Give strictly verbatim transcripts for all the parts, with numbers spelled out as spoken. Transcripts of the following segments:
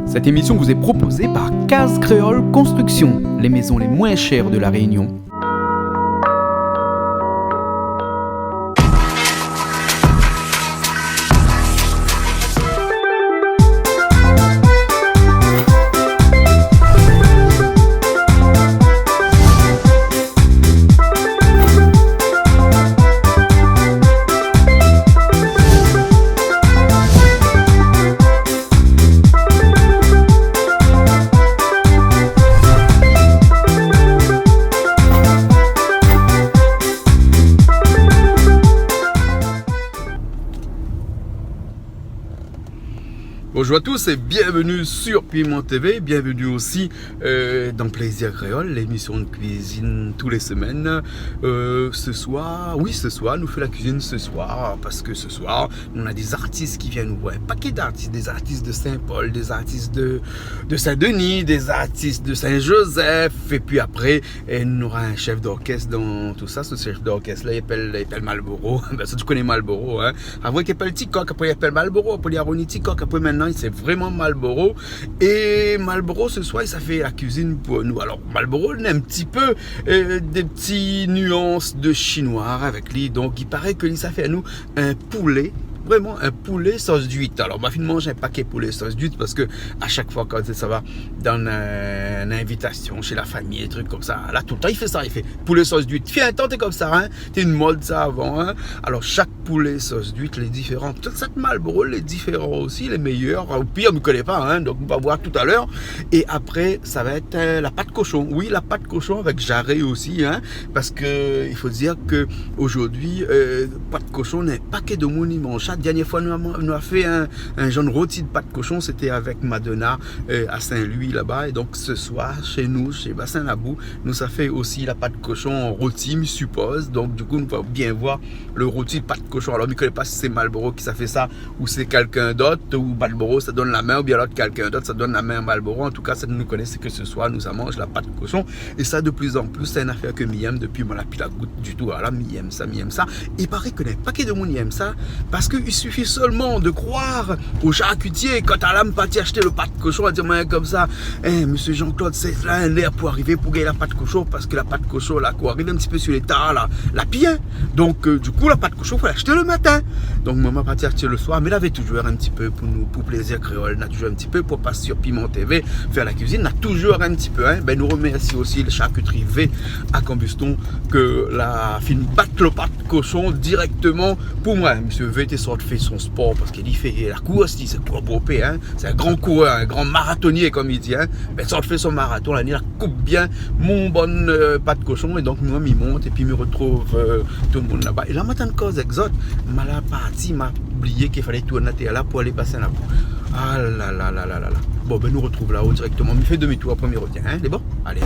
Cette émission vous est proposée par Case Créole Construction, les maisons les moins chères de La Réunion. Bonjour à tous et bienvenue sur Piment T V. Bienvenue aussi, euh, dans Plaisir Créole, l'émission de cuisine tous les semaines. Euh, ce soir, oui, ce soir, nou fé la cuisine ce soir, parce que ce soir, nou na des artistes qui viennent nous voir. Un paquet d'artistes, des artistes de Saint-Paul, des artistes de, de Saint-Denis, des artistes de Saint-Joseph. Et puis après, é nou nora un chef d'orchestre dans tout ça. Ce chef d'orchestre-là, il s'appelle, il s'appelle Malboro. Ben, ça, tu connais Malboro, hein. Avan li té i apèl Tikok, apré li apèl Malboro, apré li aroni Tikok, apré mintnan sé vréman Malboro. É Malboro, ce soir, li sa fé la cuisine pour nous. Alors, Malboro, li na un petit peu, euh, des petits nuances de chinois avec lui. Donc, il paraît que li sa fé anou un poulet, vraiment un poulet sauce d'huître. Alors, ma fine manz un paquet poulet sauce d'huître parce que à chaque fois, quand ça va dans un, une invitation chez la famille, des trucs comme ça, là, tout le temps, il fait ça, il fait poulet sauce d'huître. Fé in tan té konmsa, hein. Té une mode, ça, avant, hein. Alors, chaque poulet sauce d'huître, il est différent. Peut-être cette Malboro, il est différent aussi, il est meilleur. Au pire, on ne connaît pas, hein, donc on va voir tout à l'heure. Et après, ça va être, euh, la pâte cochon. Oui, la pâte cochon avec jarret aussi, hein, parce que il faut dire que aujourd'hui, euh, pâte cochon, na in paké de moun i manz sa. Dernière fois, nou la, nou la fé un, un genre de rôti de pâte cochon, c'était avec Madonna, euh, à Saint-Louis, là-bas. Et donc, ce soir, chez nous, chez Bassin Labou, nou sa fé aussi la pâte cochon en rôti, mi suppose. Donc, du coup, nou va bien voir le rôti de pâte cochon. Alors, mi koné pa si sé Malboro ki sa fé sa, ou sé quelqu'un d'autre, ou Malboro sa donn la min, ou bien l'autre quelqu'un d'autre sa donn la min à Malboro. En tout cas, sa nou koné, sé ke ce soir, nou sa manz la pâte cochon. Et ça, de plus en plus, c'est une affaire que mi èm depuis, moin la pi la gout du tout. Alors là, mi èm sa, mi èm sa. Il paraît que na in paké de moun i èm sa, parce que il suffit seulement de croire au charcutier. Quand Alam parti acheter le pâte cochon, la di amoin konmsa, « Eh, monsieur Jean-Claude, sé la in lèr pou arivé pou gingn la pâte cochon, parce que la pâte cochon, la, kan ou ariv un petit peu sur les tables, la, la pi, hein. » Donc, euh, du coup, la pâte cochon, faut l'acheter le matin. Donc, moin, ma parti acheter le soir, mé lavé toujours un petit peu pour nous, pour Plaisir Créole, na toujours un petit peu pour passer sur Piment T V, faire la cuisine, na toujours un petit peu, hein. Ben, nou remersi aussi le charcuterie V à Cambuston, ke la fine bat le pâte cochon directement pour moin. Monsieur V té sort fé son sport, parce que li fé la course, li, sé kour bopé, hein. Sé un grand coureur, un grand marathonnier, comme il dit, hein. Ben, sort fé son marathon, la, li la koup bien mon bann, euh, pâte cochon, et donc, moin, mi mont, et puis mi retrouve, euh, tout le monde là-bas. Et la, ma tann koz èk zot, ma la parti, ma oublié k'i falé tourn atèr la pou alé Bassin Labou. Ah là là là là là là là. Bon, ben, nou retrouv là-haut directement. Mi fé demi-tour, apré mi revien, hein. Lé bon ? Allez.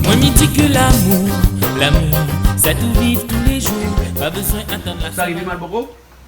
Moin, mi di ke lamour, lamour, sa doi viv tou lé jour. Pa bezoin atann la... Sa arivé, Malboro ?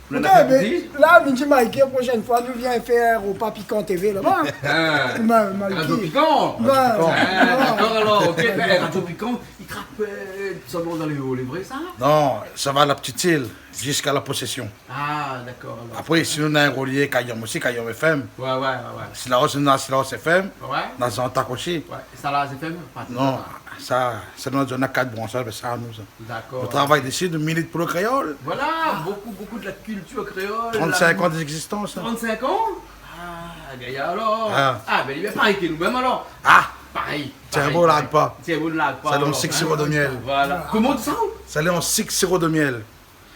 Ou la fé, ben, la, mi di Mikey, prochaine fois, nou vien fé in repa Pikan T V laba. Ah. Ben, Mikey. Radio Pikan. Ben, ah, voilà. D'accord, alors, ok. Ben, Radio Pikan, i trap, euh, solman dan lé o, lé vré, sa ? Non, sa va La Petite Île, jusqu'à La Possession. Ah, d'accord, alors. Apré, si nou na in relié Kayanm osi, Kayanm F M. Ouais, ouais, ouais, ouais. Si la Roche, nou na Si la Roche F M, ouais, na Zantak osi. Ouais. Sa la, sé fé, pa... Non, sa, sa nou la donn kat branshaz, sa nou, sa. D'accord. Nou travay dési, nou milit pou le kréol. Voilà, beaucoup, beaucoup de la culture créole, la... Trente-cinq ans d'existence, hein. Trente-cinq ans ? Ah, gayar alor. Ah. Ah, ben, li lé parèy ke nou mèm alor. Ah. Parèy, parèy. Tienbo, larg pa. Tienbo, larg pa. Sa donn six sirop de miel. Voilà. Koman ou di sa ? Sa lé an six sirop de miel.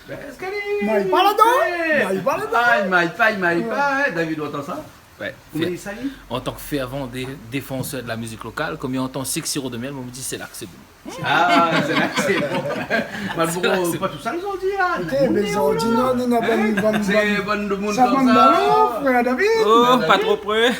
Ben, èske li... May pa ladan. May pa ladan. Ay, may pa, may pa, hein, David, ou antann sa ? Ouais. Koman i di sa, li ? En tant que fervent dé-, défenseur de la musique locale, kom mi antann six sirop de miel, moin mi di, sé la ke sé bon. Ah, sé la ke sé bon. Malboro, pa tousèl zordi, hein. Ok, mé zordi, non, non, non, sé bann, bann, sé bann demoun sa konmsa. Frère David. Oh, pa tro pré.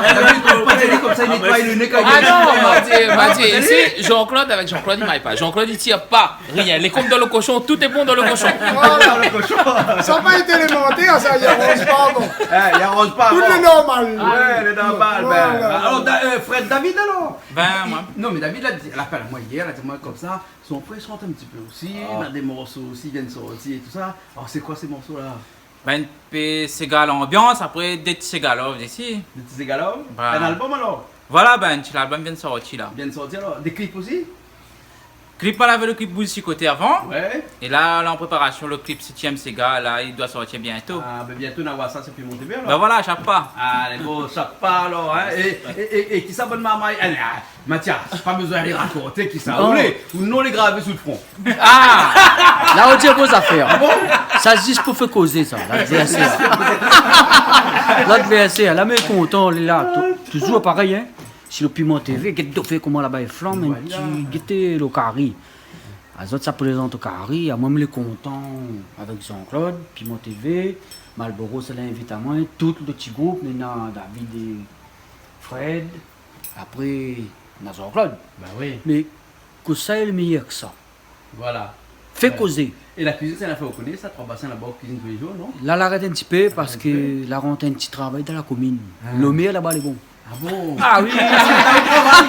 Ah, oui, konm sa, li nétoiy lo né kan li vien. Ah non, ma di, ma di, isi, Jean-Claude, avèk Jean-Claude, li may pa. Jean-Claude, li tir pa rien. Lé konm dan lo koshon, tout lé bon dan lo koshon. Voilà. Dan lo koshon. Sa pa été lémantèr, sa, li aranz pa avan. Eh, li aranz pa avan. Tout lé normal. Ouais, lé normal, ben. Voilà. Alor, Da-, euh, Fred, David, alor ? Ben, li, moin. Non, mé David la di, la apèl amoin yèr, la di amoin konmsa, son frèr i shant in ti pé osi, ah, na dé morso osi i vien sortir é tousa. Alor, sé koi sé morso-la ? Ben, in pé séga lanbians, apré dé ti séga love isi. Dé ti séga love ? Ben. In album alor ? Voilà, ben, in ti album i vien sortir la. I vien sortir alor. Dé klip osi ? Klip, la lavé lo klip Bouz si koté avan. Ouais. É la, la an préparasion lo klip Sétièm Séga, la, li doi sortir bientô. Ah, ben, bientô, nou va oir sa, sa i pé monté bien, alor. Ben voilà, shap pa. Alé, bon, shap pa, alor, hein. É, é, é, é kisa bann marmay, alé, ah, Mathias, pa bezoin alé rakont kisa ou lé, ou non lé gravé sou lo fron. Ah ! La, ou di bon zafèr. Ah bon ? Sa, zis pou fé kozé, sa, ladvèrsèr. Ladvèrsèr, la, mé kontan, li lé la, tou-, touzour parèy, hein. Si lo Piment TV, gèt dofé koman laba i flanm, in ti, gèt lo kari. Azot sa plézant o kari, amoin, mi lé kontan avèk Jean-Claude, Piment TV, Malboro, sa la invit amoin, tout lo ti group, néna David é Fred, apré, na Jean-Claude. Ben oui. Mé kosa lé méyèr ke sa ? Voilà. Fé kozé. É la kuizine, sa la fé, ou koné sa, Troi Basin laba, ou kuizine tou lé zour, non ? La, la arèt in ti pé parske la rant in ti travay dan la komine. Ah. Lo mèr laba lé bon. Ah bon ? Ah oui. Parske la, ou travay.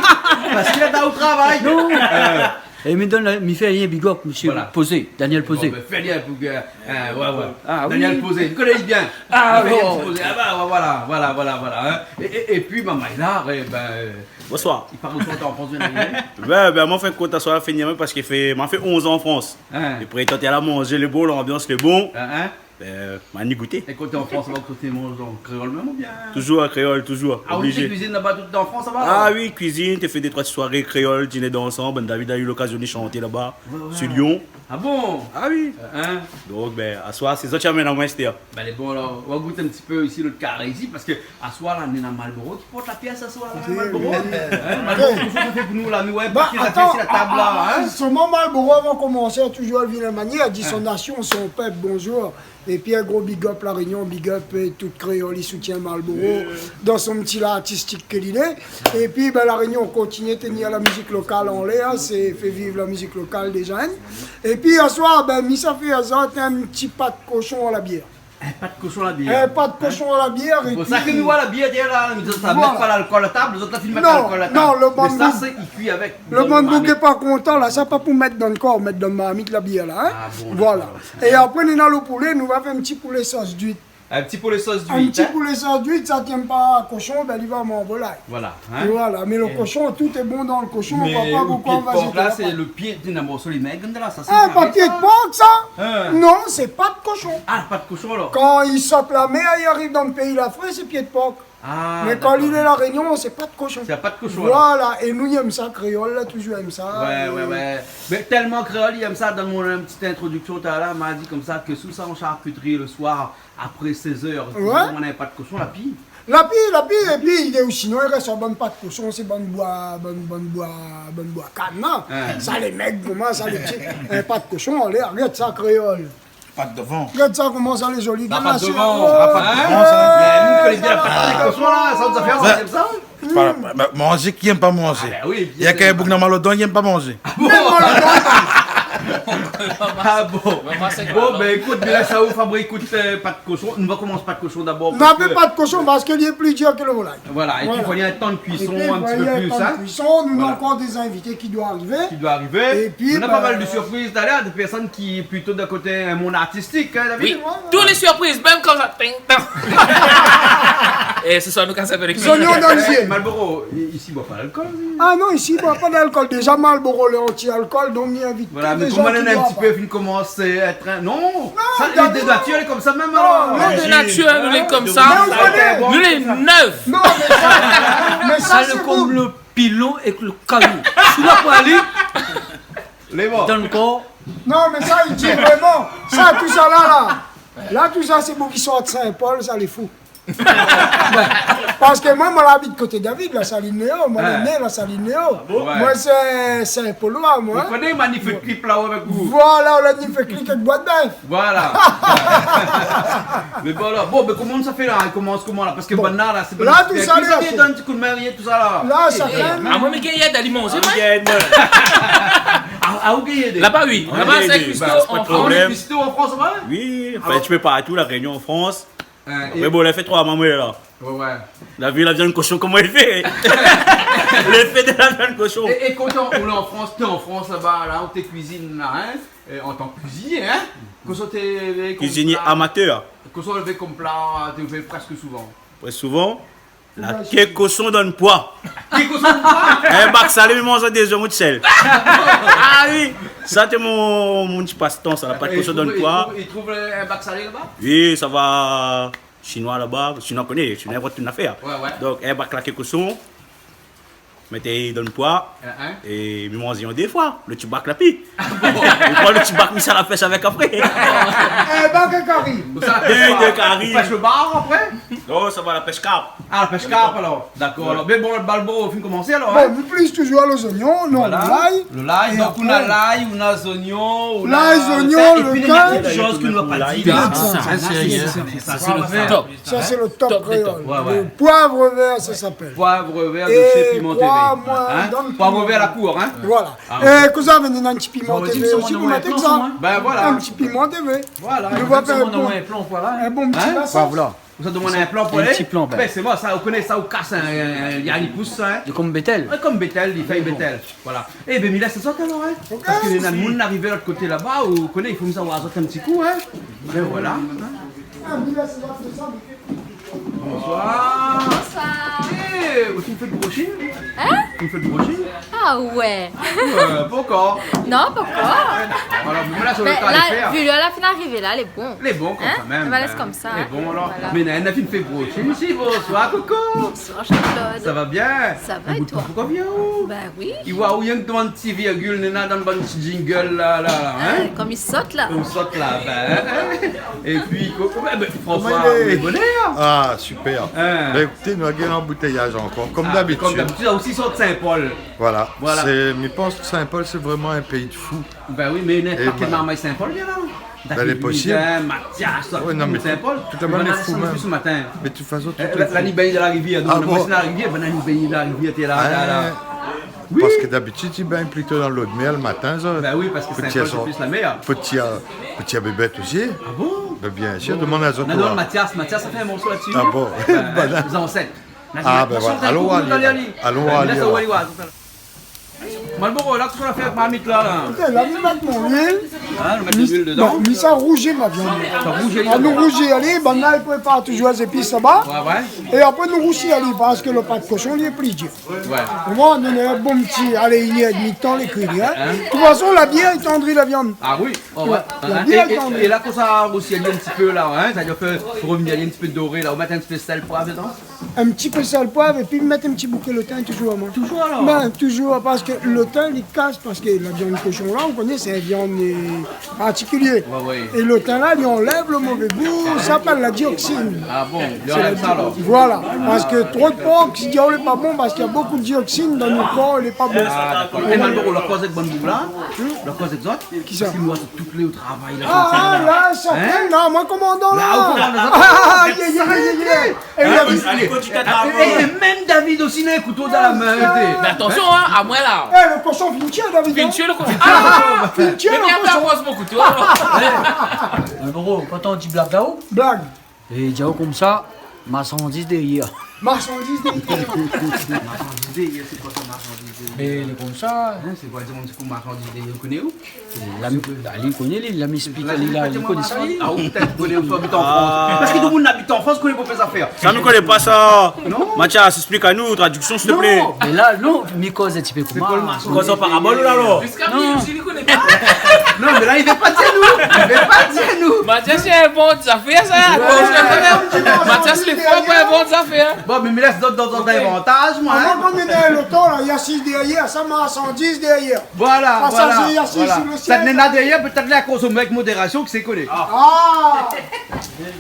Parske la, ou travay. Non. Euh. É mi donn la, mi fé in big up, mésyé Pozé, Daniel Pozé. Bon, ben, fé ali in big up, euh, ouais, ouais. Ah oui. Daniel Pozé, ou koné bien. Ah bon. Fé ali in ti Pozé. Ah ben, voilà, voilà, voilà, voilà, hein. É, é, épi, marmay la, eh ben, euh, bonsoir. I parl osi an fransé, hein ? Ouais, ben, moin, an fin de kont, aswar la fini, parske fé, moin la fé onz an an Frans. Hein. É pou étan la manzé lé bon, lanbians lé bon. Hein, hein. Ben, moin la ni gouté. É kan ou lé an Frans, ou la manz an kréol mèm oubien ? Touzour an kréol, touzour. Ah, ou fé oblizé. Kuizine laba, tout an Frans laba, alor ? Ah oui, kuizine, té fé dé troi soiré kréol, diné dansant, bann David la u lokazion de shanté laba, ouais, ouais, su Lyon. Ah bon ? Ah oui. Hein ? Donk, ben, aswar, sé zot i amenn amoin, sété. Ben, lé bon, alor, ou va gout in ti pé isi, lot karé isi, parske aswar la, néna Malboro ki port la pièce aswar la, oui, Malboro. Oui. Hein, Malboro, kosa ou fé pou nou la, nou, ouais, ba, parske la atann, pièce si la tab la, ah, hein. Solman Malboro, avan komansé, touzour èl vien la manièr, di son nasion, son pèp, bonzour. Épi in gro big up La Rényon, big up, euh, tout kréol i soutien Malboro dan son ti la artistik ke li lé. Épi, ben, La Rényon, kontinié tenir la mizik lokal anlèr, hein, sé fé viv la mizik lokal déza, hein. Épi, aswar, ben, mi sa fé azot in ti pat koshon a la bièr. In pat koshon a la bièr. In pat koshon a la bièr, épi... Bon, sa ke nou voi la bièr, dèrièr la, nou, sa mèt pa lalkol a tab, zot la fine mèt lalkol a tab. Non, non, lo bann boug, mé sa, sé, i kui avèk, lo bann boug lé pa kontan la, sa pa pou mèt dan lo kor, mèt dan marmit la bièr la, hein. Ah bon, dakor. Voilà. É apré, nou néna lo poulé, nou va fé in ti poulé sos d'uit. In ti poulé sos d'uit, hein. In ti poulé sos d'uit, sa ki yèm pa koshon, ben, li va manz volay. Voilà, hein. É voilà, mé lo koshon, tout lé bon dan lo koshon, ou voi pa poukoi ou va zété la pat. Mé lo pié de pork la, sé lo pié de, non, bon, sé lé mèg la, sa, sé... Ah, pa pié de pork, sa ? Hein. Non, sé pat koshon. Ah, pat koshon, alor. Kan i sort la mèr, i ariv dan lo péi la fré, sé pié de pork. Ah, dakor. Mé kan li lé La Rényon, sé pat koshon. Sé pat koshon, alor. Voilà, é nou, i yèm sa, kréol la touzour i yèm sa, é ouais, ouais. Mé tèlman kréol i yèm sa, dan mon, in ti introdiksion talèr la, ma di konmsa ke si ou sava an sharkitri lo soir, apré sèz èr, ouais, ou néna in pat koshon, la pi. La pi, la pi, épi, i, ou sinon, i rès bann pat koshon, sé bann boi, bann, bann boi, bann boi kann la. Hein. Sa, lé mèg, koman sa, lé ti, in pat koshon, alé, arèt sa, kréol. Pat dovan. Arèt sa, koman sa, lé zoli. Sa, gard la, pat dovan, oh, sa, pat dovan, sa. Hein ? Mé nou koné bien la pat koshon la, sa, sa fé, sa, sa. Pa, pa, manzé, ki yèm pa manzé ? Ah, ben oui, bien sir. Néna kèk boug dan Malodon i yèm pa manzé. Ah bon ? Mèm Malodon. Ah bon ? Bon, ben, ékout, mé la, sa, ou fabrik, ékout, euh, pat koshon. Nou va komans pat koshon dabor, parske... Nou va fé pat koshon parske li lé pli dir ke lo volay. Voilà, épi, i fo in tan de kuison, in ti pé plis, hein. Voilà. Épi, i fo in tan de kuison. Nou néna ankor dé zinvité ki doi arivé. Ki doi arivé. Épi, ben, nou néna pa mal de sirpriz talèr, dé pèrsone ki lé plito dan koté, euh, mond artistik, hein, David ? Oui. Ouais, ouais. Tout lé sirpriz, mèm konmsa. Ting, tang. É sé sa, nou kas in pé lé kui. Zoignon dan lé zié. Malboro, i-, isi, i boi pa lalkol, isi. Ah non, isi, i boi pa lalkol. Déza, Malboro lé anti-alkol, donk, mi invit... Voilà, mé koman nou lé in ti pé fine komansé èt, hein, non, sa, lé de natir, lé konmsa mèm, alor. Non, de natir, nou lé konmsa. Mé ou koné, nou lé nèf. Non, mé sa, mé sa, sé konm lo pilon èk lo kayon. Si ou la pa alé, lé mor. Dan lo kor. Non, mé sa, i di vréman. Sa, tousa la, la. La, tousa, sé boug ki sort Sin-Pol, sa, lé fou. Parske moin, moin la abit koté David, la Saline Léo. Moin lé né la Saline Léo. Moin sé, sé in Polo, moin. Ou koné, ma ni fé klip la-o avèk ou. Voilà, ou la ni fé klip avèk Boîte Bœuf. Voilà. Mé bon, alor, bon, mé koman sa fé la ? I komans koman la ? Parske banna la, sé bann, tout sa, la, sé donn ti kou d'min, rien, tout sa la. La, sa fé amoin, mi gingn èd ali manzé, moin. Ah, ou gingn èd ? Laba, oui. Laba, sé Christo an Frans. Christo an Frans, ouais ? Oui, anfin, in ti pé partou, La Rényon, an Frans. Apré, bon, la fé troi moi, moin lé la. Ouais, ouais. La vi la viann koshon, koman i fé ? Lé fé de la viann koshon. É, é kan ou lé an Frans, té an Frans laba, la, ou té kuizine la, hein, an tan ke kuizinié, hein ? Kosa ou té, kuizinié amatèr. Kosa ou lavé konm pla, té fé prèsk souvan ? Prèsk souvan, la ké koshon dan poi. Ké koshon dan poi ? In bak salé, mi manz dé zèf, in ti sèl. Ah oui, sa té mon, mon ti pastan sa, la pat koshon dan poi. É ou trouv, é ou trouv, é ou trouv in bak salé laba ? Oui, sa va. Shinoi laba, Shinoi koné, Shinoi i invant tout nafèr. Ouais, ouais. Donk, in bak la ké koshon, mèt ali dan poi, é mi manz ali dé foi, lo ti bak la pi. Mi pran lo ti bak, mi sa la pèsh avèk apré. In bak é kari. Ou sa la pèsh kari. Ou pèsh lo bar apré ? Non, sa va la pèsh karp. Ah, la pèsh karp alor. Dakor, alor. Mé bon, Balbo, fine komansé alor, hein ? Bon, mi plis touzour lo zoignon, non, lo lay. Lo lay, donk ou na lay, ou na zoignon, ou na... Lay, zoignon, lo tin. É pi, néna kèk shoz ke nou la pa di la. Sa, sa, sa, sa, sa sé lo top. Sa, sé lo top kréol. Top dé top. Ouais, ouais. Lo poiv vèr, sa i apèl. Poiv vèr de shé Piment TV. Hein ? Poiv vèr la kour, hein ? Voilà. Ah, OK. É kosa, néna in ti piman TV osi, nou mèt sa. Ben voilà. In ti piman TV. Voilà, exactement. Nou va fé in bon, in bon ti lasans. Hein ? Ben voilà. Sa i demann in plan pou alé. In ti plan, ben. Ben, sé bon sa, ou koné sa, ou kas, hein, li pous sa, hein. Lé konm bétèl. Ouais, konm bétèl, li fé bétèl. Voilà. É ben, mi lès azot alor, hein. OK, parske néna moun arivé lot koté laba, ou koné, i fo mi sa oir azot in ti kou, hein. Ben voilà. Ah, mi lès azot, mé sa, mé Bonsoir. Bonsoir. Eh, ou fine fé broshine ? Hein ? Ou fine fé broshine ? Ah ouais. Ah ouais, pankor. Non, pankor. Voilà, mé la, sa va fé. Mé la, vi la fine arivé la, lé bon. Lé bon kan mèm. Hein ? Nou va lès konmsa. Lé bon alor. Voilà. Mé néna, néna fine fé broshine isi. Bonsoir, coucou. Bonsoir, Jean-Claude. Sa va bien ? Sa va, é ou ? Bout de toi, poukoi vien ou ? Ben oui. I voi ou, rienk dan in ti virgil, néna dan bann ti jingle la, la, la, hein ? Eh, konm i sot la. Konm i sot la, ben, hein ? É pi, ko-, ben, ben, François, koman i lé ? Ou lé bonèr ? Ah, super. Hein. Ben, ékout, nou la gingn anboutèyaz ankor, konm dabitid. Ah, konm dabitid, la osi sort Saint-Paul. Voilà. Voilà. Sé, mi pans Saint-Paul, sé vréman in péi de fou. Ben oui, mé néna pa ke marmay Saint-Paul, bien la. Ben, lé posib. David Louisin, Mathias, tout le moun Saint-Paul. Tout le moun lé fou, mèm. Mé de tout fason, tout lé fou. La, la ni bingn dan la rivièr, donk, la ni bingn dan la rivièr, té la, la, la. Oui. Parske dabitid, i bingn plito dan lodmèr le matin, sa. Ben oui, parske Saint-Paul, sé plis la mèr. Pou tir, pou tir bébèt osi. Ah bon ? Ben, bien sir, demann azot. Non, non, Mathias, Mathias la fé in morso la dsi. Ah bon ? Ben, banna. Zansèt. Ah, ben voilà. Alon oir ali. Alon oir ali, alor. Malboro, la, kosa ou la fé avèk marmit la, la ? Ékout, la, mi mèt mon luil. Hein, ou mèt de luil dedan. Bon, mi sa rouzi ma viann. Sa rouzi ali. Ah, nou rouzi ali, banna i prépar touzour zépis laba. Ouais, ouais. É apré, nou rouzi ali, parske lo pat koshon, li lé pli dir. Ouais. Ou voi, nou néna in bon ti, alé, inn èr édmi d'tan, lé kui, hein. Hein ? De tout fason, la bièr i tandri la viann. Ah oui. Oh, ouais. La bièr i tandri. É, é la, kan sa rouzi ali in ti pé la, hein, sa i fé rovnir ali in ti pé doré la, ou mèt in ti pé sèl, poiv dedan. In ti pé sèl, poiv, épi mèt in ti bouké lo tin touzour, moin. Touzour alor ? Ben, touzour, parske lo tin, li kas, parske la viann koshon la, ou koné, sé in viann, euh, partikilié. Ouais, ouais. É lo tin la, li anlèv lo mové gou, sa i apèl la dioksine. Ah bon, li anlèv sa alor ? Voilà, parske tro de pork, si diav lé pa bon, parske néna bonpé de dioksine dan nout kor, lé pa bon. Ah, dakor. É Malboro, la koz èk bann boug la ? Hmm ? La koz èk zot ? Kisa ? Parske nou, tout lé o travay la, konmsa la. Ah, la, sa fé, la, moin komandan la. La, ou komandan. Ah, aïe, aïe, aïe, aïe, aïe. É, é, é mèm David osi, néna in kouto dan la min, té. Mé atansion, hein, amoin la. Eh, lo koshon fine tir, David, hein. Fine tir lo koshon. Ah, fine tir lo koshon. Mé bien, la poz mon kouto. Malboro, kan ou di blag la, ou ? Blag. É di aou konmsa, marsandiz dèrièr. Marsandiz dèrièr. Marsandiz dèrièr, sé koi sa, marsandiz dèrièr ? Mé lé konmsa. Hein, sé koi, di amoin in ti kou, marsandiz dèrièr, ou koné ou ? La mi, la, li koné, li, la mi ésplik ali la, li koné sa, li. Ah, ou pétèt ou koné, ou abit an Frans. Ah. Parske tout le moun i abit an Frans, koné bonpé zafèr. Sa, nou koné pa sa. Non ? Mathias, ésplik anou, tradiksion, s'il te plaît. Non. Mé la, non, mi koz in ti pé koman. Koz an parabol, ou la, alor ? Ziska minit, li koné pa. Non, mé la, li vé pa di anou. Li vé pa di anou. Mathias, sé in bon zafèr, sa. Ouais. Mathias, lé for pou in bon zafèr. Oh, mé mi lès dot dan, dan, dan, OK, avantaz, moin, hein. Avan kan néna in loto la, i asiz dèryèr, sa marsandiz dèryèr. Voilà, voilà, voilà. Pasazé i asiz si lo sièz. Sa néna dèryèr, pétèt la konsomé avèk modérasion, ki sé kolé. Ah.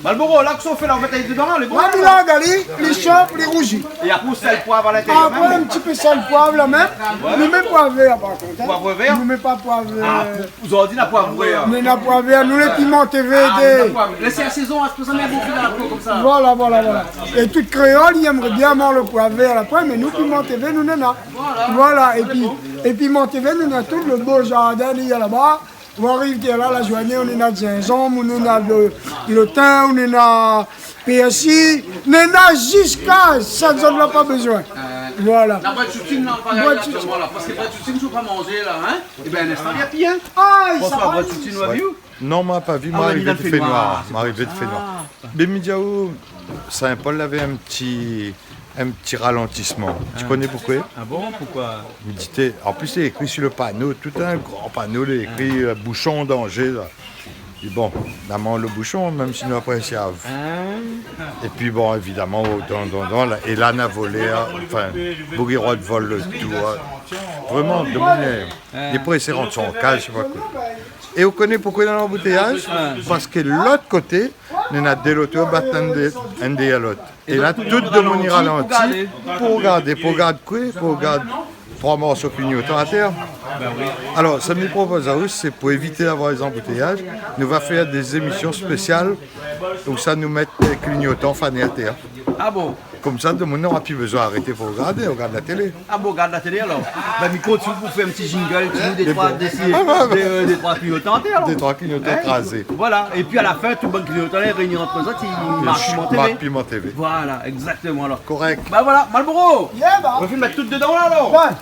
Malboro, la, kosa ou fé la, ou mèt ali dedan, lé bon, la, mi la, la, gard ali, li shof, li rouzi. É apré, ou sèl, poiv a lintérièr. Apré, mèm in ti pé sèl, poiv la mèm. Ouais. Nou mèt poiv vèr, par kont, hein. Poiv vèr ? Nou mèt pa poiv, euh, Ah, pou Zordi na poiv vèr. Mé na poiv vèr, nou lé piman té vé. Ah, dé, na poiv vèr. Lès la sézon, hein, sé pou sa, mé bon, fini la po konmsa. Voilà, voilà, voilà. É tout kréol i èmré bien manz lo poiv vèr la poin, mé nou, piman té vé, nou néna. Voilà. Voilà, épi, épi piman té vé, nou néna tout lo bo zardin li néna laba. Ou ariv té la, la zourné, ou néna zinzanm, ou néna lo, lo tin, ou néna pèrsi, ou néna ziska sak zot la pa bézoin. Euh, voilà. La brèd shoutine, la, ou pa gingn la, aktièlman, la, parske brèd shoutine, si ou pa manzé, la, hein ? Ében, in instan, i na pi, hein ? Ah, i sa pa, brèd shoutine, ou la vi ou ? Non, moin la pa vi, moin la arivé de Fénoir. Ah, ben, mi di aou, Saint-Paul lavé in ti, in ti ralantisman. Ou koné poukoué ? Ah bon, poukoué ? Mi di té, an plis, lé ékri si lo pano, tout in gran pano, lé ékri, euh, bouchon an danzé, la. Mi di bon, na manz lo boushon, mèm si nou apré siav. Épi bon, évidaman, o, dan, dan, dan, la, é la, na volèr, anfin, boug i rod vol lo tou, hein. Vréman, domoun lé, lé présé rant son kaz, sé pa koué. É ou koné poukoué néna lanboutéyaz ? Parske lot koté, néna dé loto, bat inn dé, inn dèryèr lot. É la, tout domoun i ralanti pou rogardé. Pou rogardé, pou rogard koué ? Pou rogard troi morso klignotan atèr. Ben oui. Alor, sak mi propoz aou, sé pou évité avoir lé zanboutéyaz, nou va fé dé zémision spésial ousa nou mèt, euh, klignotan fané atèr. Ah bon ? Konmsa, domoun nora pi bézoin arété pou rogardé, rogard la télé. Ah bon, rogard la télé, alor. Ben, mi kont si ou pou fé in ti jingle, ti, dé, troi, dé, dé, euh, dé, troi klignotan atèr, alor. Dé, troi klignotan krazé. Voilà. Épi a la fin, tout bann klignotan la i réini ant zot, i mark Piman TV. Mark Piman TV. Voilà, égzaktoman, alor. Korèk. Ben voilà, Malboro. Yeah, ben. Ou la fine mèt tout dedan, la, alor ? Ouais.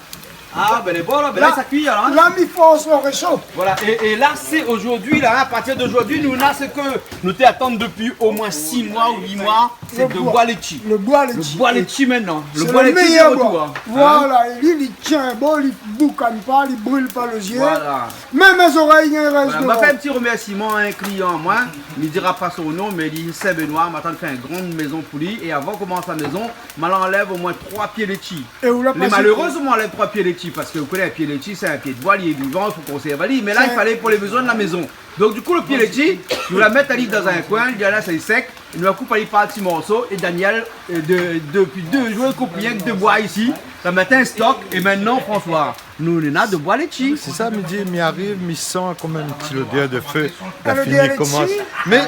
Ah, ben, lé bon, la, ben, la, sa i kui, la, hein ? La, mi fors lo résho. Voilà, é, é la, sé zordi, la, hein, a partir de zordi, nou, la, sé ke nou té atann dopi omoin sis moi ou uit moi. Sé lo boi létshi. Lo boi létshi. Lo boi létshi mintnan. Sé lo méyèr boi. Lo boi létshi de retour, hein. Voilà, é li, li tien bon, li boukann pa, li bril pa lo zié. Voilà. Mèm zorèy i rès dovan. Voilà, ma fé in ti remèrsiman a in klian, moin. Mi dira pa son non, mé li, Sin-Benoi, ma tann fé in gran mézon pou li. É avan komans la mézon, ma la anlèv omoin troi pié létshi. É ou la pasé ? Lé maléré, ma anlèv troi pié létshi, parske ou koné, in pié létshi, sé in pié de boi, li lé vivan, i fo konsèrv ali. Mé la, i falé pou lé bézoin de la mézon. Donk, du kou, lo pié létshi, nou la mèt ali dan in koin, li la lès ali sèk, é nou la koup ali par ti morso, é Daniel, euh, de, dopi dé zour, li koup rienk de boi isi, la mèt an stok, é mintnan, François, nou néna de boi létshi. Sé sa, mi di, mi ariv, mi san kanmèm ti lodèr de fé. La fini komans. Mé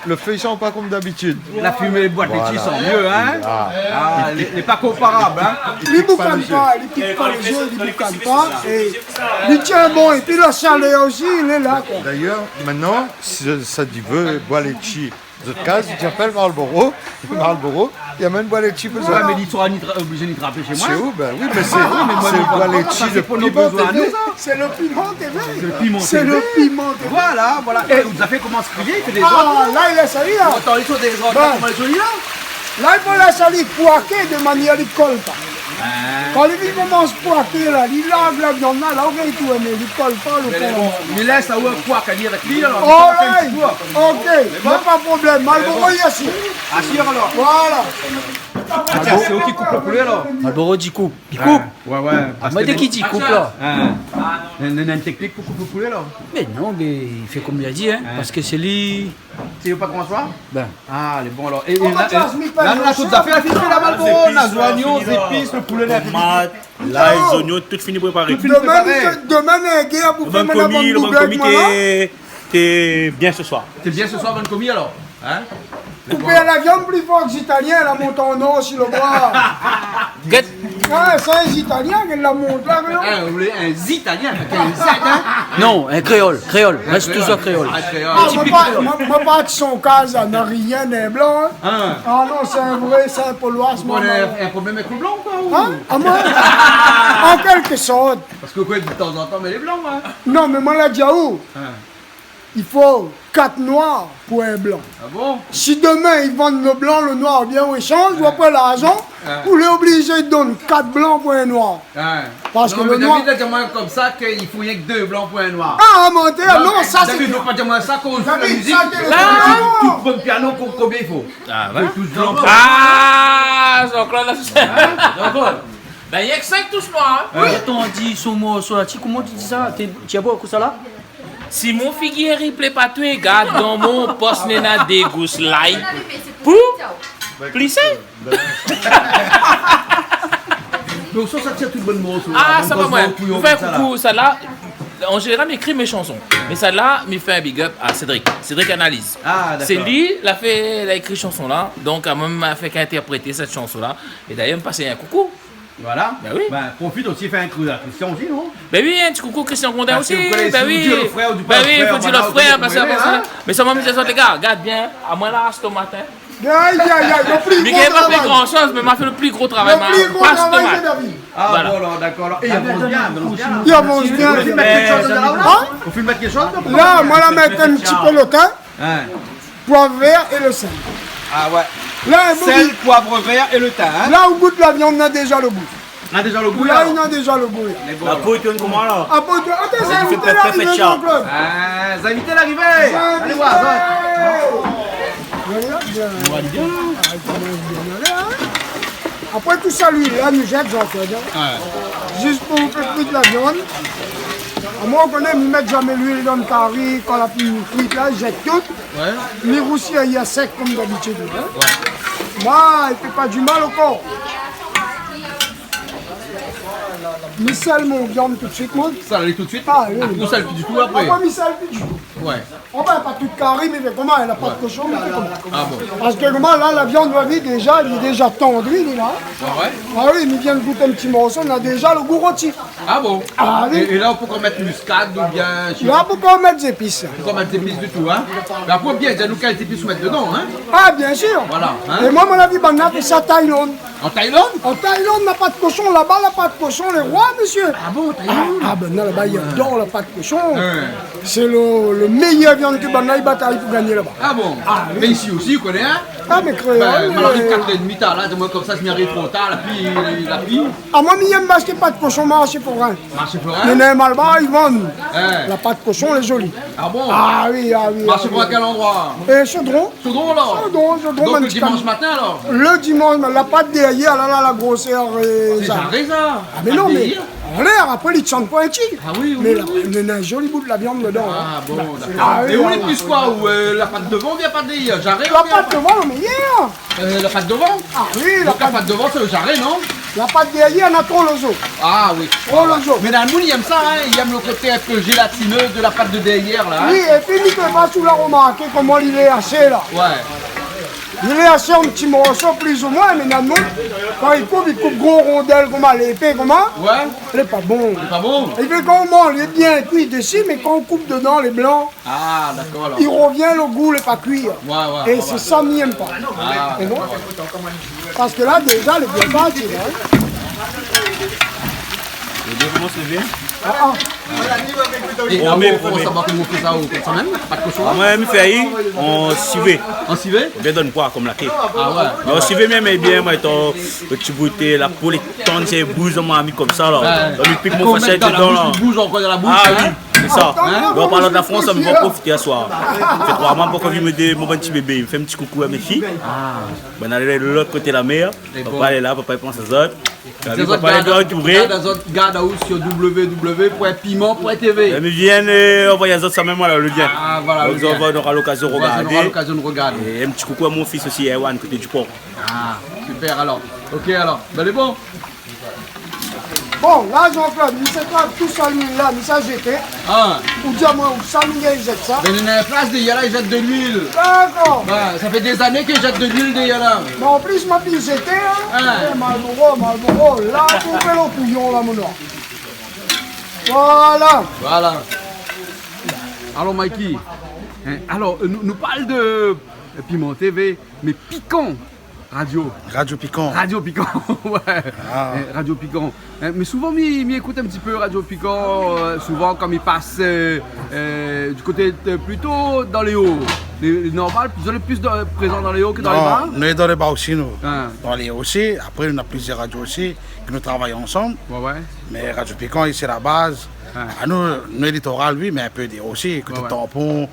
lo fé i san pa konm dabitid. La fimé boi létshi i san mié, hein ? Voilà. Ah, lé, lé pa konparab, hein ? Li boukann pa, li pik pa lo zié, li boukann pa, é li tien bon, épi la shalèr osi, lé la, koi. Dayèr, mintnan, si sa i vé boi létshi, zot kaz, i apèl Malboro, Malboro, i amenn boi létshi pou zot. Ouais, mé li sra ni tra-, oblizé ni trapé shé moin. Shé ou, ben oui, mé sé, sé boi létshi de Piman TV. Sé lo Piman TV. Sé lo Piman TV. Voilà, voilà. É, ou la fé komans krié, i fé dézord. Ah, la, i lès ali, la. Atann, i fo dézord, la, koman lé zoli, la. La, i fo lès ali poaké de manièr li kol pa. Hein. Kan li komans poaké la, li lav la viann la, la ou gingn tourné, li kol pa lo fon. Mé lès ali poaké avèk li, alor. All right. OK, na pa problèm. Malboro i asiz. Asiz, alor. Voilà. Ah, tiens, sé ou ki koup lo poulé, alor ? Malboro di koup. Li koup. Ouais, ouais. Ah, moin té ki di koup, la. Hein. Néna in, néna in teknik pou koup lo poulé, la ? Mé non, mé i fé konm li la di, hein, parske sé li. Sé ou pa konmans pa ? Ben. Ah, lé bon, alor. É, é la, la, la, tout zafèr la fine fé la, Malboro, la, zoignon, zépis, lo poulé, la, tomat, lay, zoignon, tout fini préparé. Tout fini préparé. Domin, domin, néna gèr pou fé bann komi, lo bann komi té, té bien sé soir. Té bien sé soir, bann komi, alor ? Hein ? Koupé la viann pli for ke Zitalien, la mont an or si lo boi. Gèt. Ah, sé in Zitalien ki la mont la, non ? Eh, ou lé in Zitalien, avèk in Z, hein ? Non, in kréol, kréol. Rès touzour kréol. Ah, kréol. Ah, tipik kréol. Moin pa, moin, moin pa di son kaz, na rien, in blan, hein. Hein. Ah non, sé in vré, sé in Polois, moin. Ou na in, in problèm avèk lo blan, koi, ou ? Hein ? Ah, moin ? An kèlk sort. Parske koi, de tanzantan, mé lé blan, hein. Non, mé moin la di aou. Hein. I fo kat noir pou in blan. Ah bon ? Si domin i vann lo blan, lo noir, oubien ou échanj, ou apré larzan, ou lé oblizé donn kat blan pou in noir. Parske lo noir... Non, mé David la di amoin konmsa ke i fo rienk dé blan pou in noir. Ah, mon Dieu, non, sa sé... David, fo pa di amoin sa, kan ou fé la mizik, sa sé lo tout, tout bon piano, konbien i fo ? Ah ouais. Tout blan. Ah, Jean-Claude, la, sé... Hein ? Jean-Claude. Ben, rienk sink tous noir, hein ? Oui. Atann, di son morso la, ti, koman ti di sa ? Té, ti a bokou sa la ? Si mon figir i plé pa toué, gard dan mon pos néna dé gous lay pou plisé. Donk sa, sa i tir tout bon morso. Ah, sa pa moin. Fé in koukou, sa la. An zénéral, mi ékri mé shanson. Mé sa la, mi fé in big up a Cédric. Cédric Analyse. Ah, dakor. Sé li la fé, la ékri shanson la. Donk, la mèm fé k'intèrprété sèt shanson la. É dayèr, mi pas in koukou. Voilà. Ben oui. Ben, profit osi, fé in koukou a Christian osi, non ? Ben oui, in ti koukou Christian Grondin osi. Parske ou koné, si ou di lo frèr, ou di pa lo frèr, fo dir lo frèr, parske... Mé sa, moin, mi di azot, lé gars, gard bien, amoin la, sé tomat, hein. Aïe, aïe, aïe, lo pli gro travay. Mi gingn pa fé gran shoz, mé ma fé lo pli gro travay, ma pas tomat. Lo pli gro travay, sé David. Ah, voilà, dakor. É i avans bien, i avans bien. I avans bien. Ou fine mèt kékshoz la, ou la ? Hein ? Ou fine mèt kékshoz la, ou la ? La, moin la mèt in ti pé lo tin. Hein. Poiv vèr é lo sèl. Ah ouais. La, in bon... Sèl, poiv vèr é lo tin, hein. La ou gout la viann, na déza lo gou. Na déza lo gou, la. La, na déza lo gou, la. Mé bon, la po i tourn koman, la ? La po i tourn. Atann, sa i fé pèpè, fé tcha. Jean-Claude. Ah, zinvité la arivé. Alé oir, va. Voilà, bien. Ah, i komans bien alé, hein. Apré tout sa, luil la, nou zèt, Jean-Claude, hein. Ouais. Zis pou fé kui la viann. Amoin, ou koné, mi mèt zamé luil dan lo kari, kan la fine kui la, mi zèt tout. Ouais. Mi rousi ali a sèk, konm dabitid, hein. Ouais. Moin, i fé pa di mal o kor. Mi sèl mon viann tout suit, moin. Sèl ali tout suit ? Ah, oui, oui. Ou sèl pi ditou apré ? Apré, mi sèl pi ditou. Ouais. Anfin, pa tout kari, mé koman, la pat koshon, mé koman. Ah bon ? Parske koman, la, la viann, ou la vi déza, li lé déza tandri, li, la. Ah ouais ? Ah oui, mi vien gout in ti morso, na déza lo gou roti. Ah bon ? Ah oui. É, é la, ou pé ankor mèt muskad oubien, je sais pas. La, ou pé ankor mèt zépis. Ou pé ankor mèt zépis ditou, hein ? Mé apré, bien, di anou kèl zépis ou mèt dedan, hein ? Ah, bien sir. Voilà, hein ? É moin, mon avi, banna la fé sa Thaïlande. An Thaïlande ? An Thaïlande, la pat koshon, laba, la pat koshon, lé roi, mésyé. Ah bon, Thaïlande ? Ah, ah, ben, non, laba, i ador la pat koshon. Ouais. Sé lo, lo méyèr viann ke banna i batay pou gingné laba. Ah bon ? Ah, oui. Mé isi osi, ou koné, hein ? Ah, mé kréol, ben, moin la ariv kat èr édmi talèr la, di amoin konmsa, si mi ariv tro tar, la pli, la pli. Ah, moin, mi yèm pa sak lé pat koshon, marshé forin. Marshé forin ? Néna in malbar, i vann. Hein. La pat koshon, lé zoli. Ah bon ? Ah oui, ah oui, ah oui. Marshé forin, kèl landroi ? Euh, Chaudron. Chaudron, alor ? Chaudron, Chaudron. Donk, lo dimansh matin, alor ? Lo dimansh, mé la pat dèryèr, la, la, la grosèr, euh, sé sa. Jaré, sa. Ah, mé non, mé anlèr, apré, li tsann pointi. Ah oui, oui, oui. Mé la, mé néna in zoli bout la viann dedan, hein. Ah bon, dakor. Ah oui, ah oui. É ou lé plis koi, ou, euh, la pat dovan oubien la pat dèryèr ? Jaré oubien... La pat dovan, lo méyèr. Euh, la pat dovan ? Ah oui, la pat... Donk la pat dovan, sé lo jaré, non ? La pat dèryèr, na tro lo zo. Ah oui. Tro lo zo. Mé néna moun i yèm sa, hein, i yèm lo koté in pé jélatiné de la pat de dèryèr, la, hein. Oui, épi, mi koné pa si ou la romarké koman li lé ashé, la. Ouais. Li lé ashé an ti morso, plis ou moin, mé néna moun, kan i koup, i koup gro rondèl, koman, lépé, koman. Ouais. Lé pa bon. Lé pa bon. I fé koman, lé bien kui dési, mé kan ou koup dedan, lé blan. Ah, dakor, alor. I rovien lo gou, lé pa kui. Ouais, ouais, ouais. É sé sa mi yèm pa. Ah, dakor. Parske la, déza, lé bien parti, la, hein. Lé bien, koman sé bien ? Ah, ah. É apré, apré, sa va, koman ou fé sa, ou fé sa mèm ? Pat koshon ? Ah, moin, mi fé ali an sivé. An sivé ? Oubien dan lo poi, konm la ké. Ah ouais. Mé an sivé mèm, é bien, moin, étan, lo ti bout, la po lé tann, sé bouz, moin, mi konmsa, la. Ouais. Donk, mi pik mon fourshèt dedan, la. Ou mèt dan la boush, ou boush ankor dan la boush, hein ? Ah oui. Sé sa. Hein ? Bon, an parlan de la Frans, mi sa profit aswar. Fé troi moi mi pankor vi mon bann ti bébé. Mi fé in ti koukou a mé fiy. Ah. Banna lé lot koté la mèr. Lé bon. Papa lé la, papa i pans azot. Papa lé la, touré. Gard azot, gard aou sur w w w point piment point t v. Mi vien, euh, anvoy azot sa mèm, voilà, lo lien. Ah, voilà, lo lien. Donk, zot nora lokazion de regardé. Ouais, zot nora lokazion de regardé. É in ti koukou a mon fis osi, Erwan, koté Dupont. Ah, super, alor. Ok, alor. Ben, lé bon. Bon, la, Jean-Claude, mi sa trouv tout sa luil la, mi sa zété. Ah. Ou di amoin, ousa mi gingn zèt sa ? Ben, néna in plas dèryèr la, i zèt de luil. Dakor. Ben, sa fé dé zané ke i zèt de luil dèryèr la. Mé an plis, ma fine zété, hein. Ah. Eh, Marlboro, Marlboro, la, ou fé lo kouyon, la, mon noir. Voilà. Voilà. Alor, Mikey, hein, alor, euh, nou, nou parl de, euh, Piment T V, mé pikan. Radio. Radio Pikan. Radio Pikan, ouais. Ah. Eh, Radio Pikan. Eh, mé souvan, mi, mi ékout in ti pé Radio Pikan, euh, souvan kan mi pas, euh, euh, du koté de, plito dan lé o. Lé, lé normal, zot lé plis dan, prézan dan lé o ke dan lé ba ? Non, nou lé dan lé ba osi, nou. Ah. Dan lé o osi. Apré, nou na plizièr radio osi, ke nou travay ansanm. Ouais, ouais. Mé Radio Pikan, isi, sé la baz. Ah. Ah, nou, nou lé litoral, oui, mé in pé dé o osi, koté Tampon,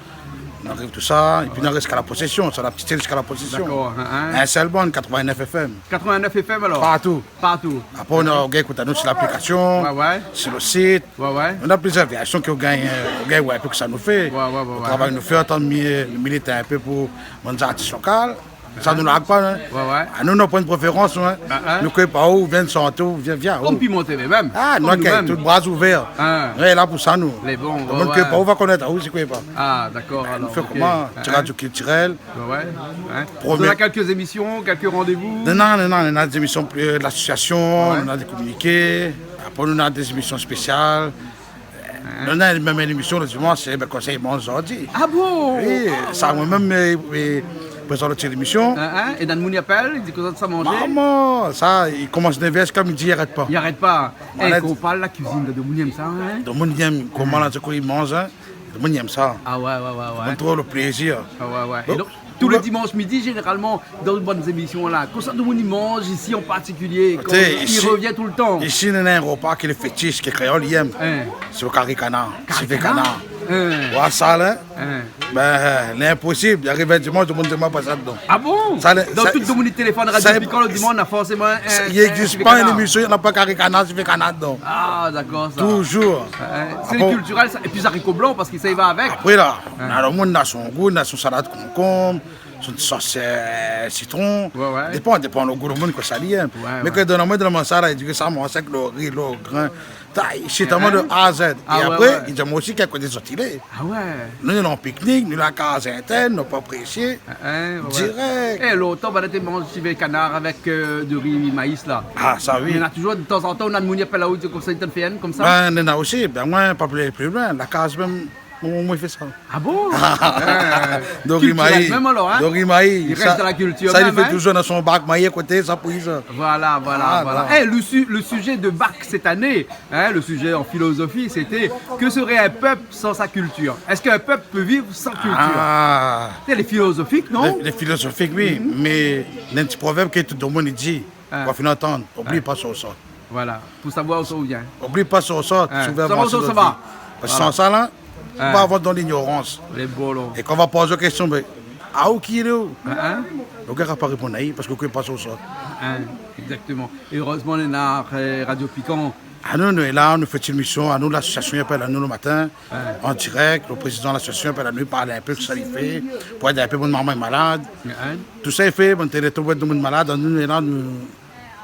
nou ariv tousa, épi nou ariv ziska La Possession, sa la ptit ziska La Possession. Dakor, hein, hein. In sèl bann, quatre-vingt-neuf F M. Quatre-vingt-neuf F M, alor ? Partou. Partou. Apré, nou gingn ékout anou si laplikasion, ouais, ouais, si le sit. Ouais, ouais. Nou na plizièr vèrsion ke ou gingn, euh, ou gingn wé in pé kosa nou fé. Ouais, ouais, ouais, ouais. Le travay nou fé, antan mi-, milit in pé pou bann zartis lokal. Sa nou larg pa, hein. Ouais, ouais. Ah, nou, nou pran préférans, hein. Ah, hein. Nou koné pa ou, vien shanté, ou vien, vien. Kom Piment T V mèm. Ah, kom nou, nou mèm. Tout bra ouvèr. Hein. Nou lé la pou sa, nou. Lé bon, ouais, ouais. Demoun koné pa ou va konèt aou, si koné pa. Ah, dakor, alor, ok. Nou fé koman ? Hein, hein. Ti radio kiltirèl. Ouais, ouais. Hein. Promié. Zot na kèlk émision, kèlk randévou ? Non, non, non, non, nou na dé émision, euh, de lasosiasion, ouais, nou na dé kominiké. Apré, nou na dé émision spésial. Hein ? Nou na mèm in émision le dimansh, sé, ben, Konsèy manzé zordi. Ah bon ? Oui, sa, moin mèm, mi, mi prézant le tir d'émision. Hein, hein ? É dan moun i apèl, i di kosa sa manzé ? Momon, sa, i komans nèv èr ziska midi, i arèt pa. I arèt pa. Malad. Eh, kan ou parl la kuizine, demoun i èm sa, hein ? Demoun i èm koman la, sé koi i manz, hein ? Demoun i èm sa. Ah ouais, ouais, ouais, ouais. Demoun i trouv le plézir. Ah ouais, ouais. É donk, donk, tou lé dimansh midi, zénéralman, dan bann zémision la, kosa demoun i manz isi an partikilié, kan i revien toultan ? Isi, nou na in repa ki lé fétish, ke kréol i èm. Hein. Sé le kari kanar. Kari kanar ? Sivé kanar. Hein. Ou oi sa la, hein ? Hein. Ben, lé inposib, i ariv in dimansh, demoun i di amoin pa sa dedan. Ah bon ? Sa, lé, donk, sa, tout demoun i téléfone Radio Pikan le dimansh, na forséman in, i égzis pa in émision, na pa kari kanar, sivé kanar dedan. Ah, dakor, sa. Toujour. Hein, sé kiltirèl, sa. Apré, épi zariko blan, parske sa i va avèk. Apré la, hein, na le moun na son gou, na son salad konkonm, son sos, euh, sitron. Ouais, ouais. Dépan, dépan le gou le moun, kosa li èm. Ouais, ouais. Mé ke donn amoin, donn amoin sa la, i di ke sa, moin, sé ke le ri, le grin. Ta, i sit amoin de A à Z. Hein, hein. É apré, ouais, ouais, i di amoin osi kèlk dé zot i lé. Ah ouais. Nou, nou lé an piknik, nou lé la kaz intèrn, nou pa présié. Hein, hein, ouais, ouais. Dirèk. Eh, lontan, banna té manz sivé kanar avèk, euh, de ri maï la. Ah, sa, oui. Mé na toujour, de tanzantan, ou na demoun i apèl aou, i di konmsa, i tann fé inn konmsa. Ben, néna osi, ben, moin, pa pli, pli loin, la kaz mèm, moin, moin i fé sa. Ah bon ? Euh, kiltirèl mèm alor, hein ? De ri maï. De ri maï. I rès dan la kiltir mèm, hein ? Sa, sa, i fé toujour dan son bak maï a koté, sa pou sa. Voilà, voilà, voilà. Ah, voilà. Eh, le su-, le sujet de bac cette année, hein, le sujet en philosophie, c'était : que serait un peuple sans sa culture ? Est-ce qu'un peuple peut vivre sans culture ? Ah. Sé lé filozofik, non ? Lé, lé filozofik, oui. Mhm. Mé néna in ti provèrb ke tout demoun i di, hein, ou la fine antann, oubli pa sa ou sort. Voilà, pou savoir ousa ou vien. Oubli pa sa ou sort, hein, si ou vé avanse dan la vi. Pou savoir ousa ou sava. Voilà. Parske san sa la, ou va avanse dan lignorans. Lé bolo. É kan ou va poz aou késtion, ben, aou ki lé ou ? Hein, hein ? Ou gingn pa réponn ali, parske ou koné pa sa ou sort. Hein, exactement. É erèzman, néna, euh, Radio Pikan. Ah, nou, nou lé la, nou fé ti émision, anou, lasosiasion i apèl anou le matin, hein, an dirèk, le prézidan de lasosiasion i apèl anou, i parl in pé de sa li fé, pou èd in pé bann momon malad. Hein. Tousa i fé, bann téléton, pou èd demoun malad, nou, nou lé la, nou,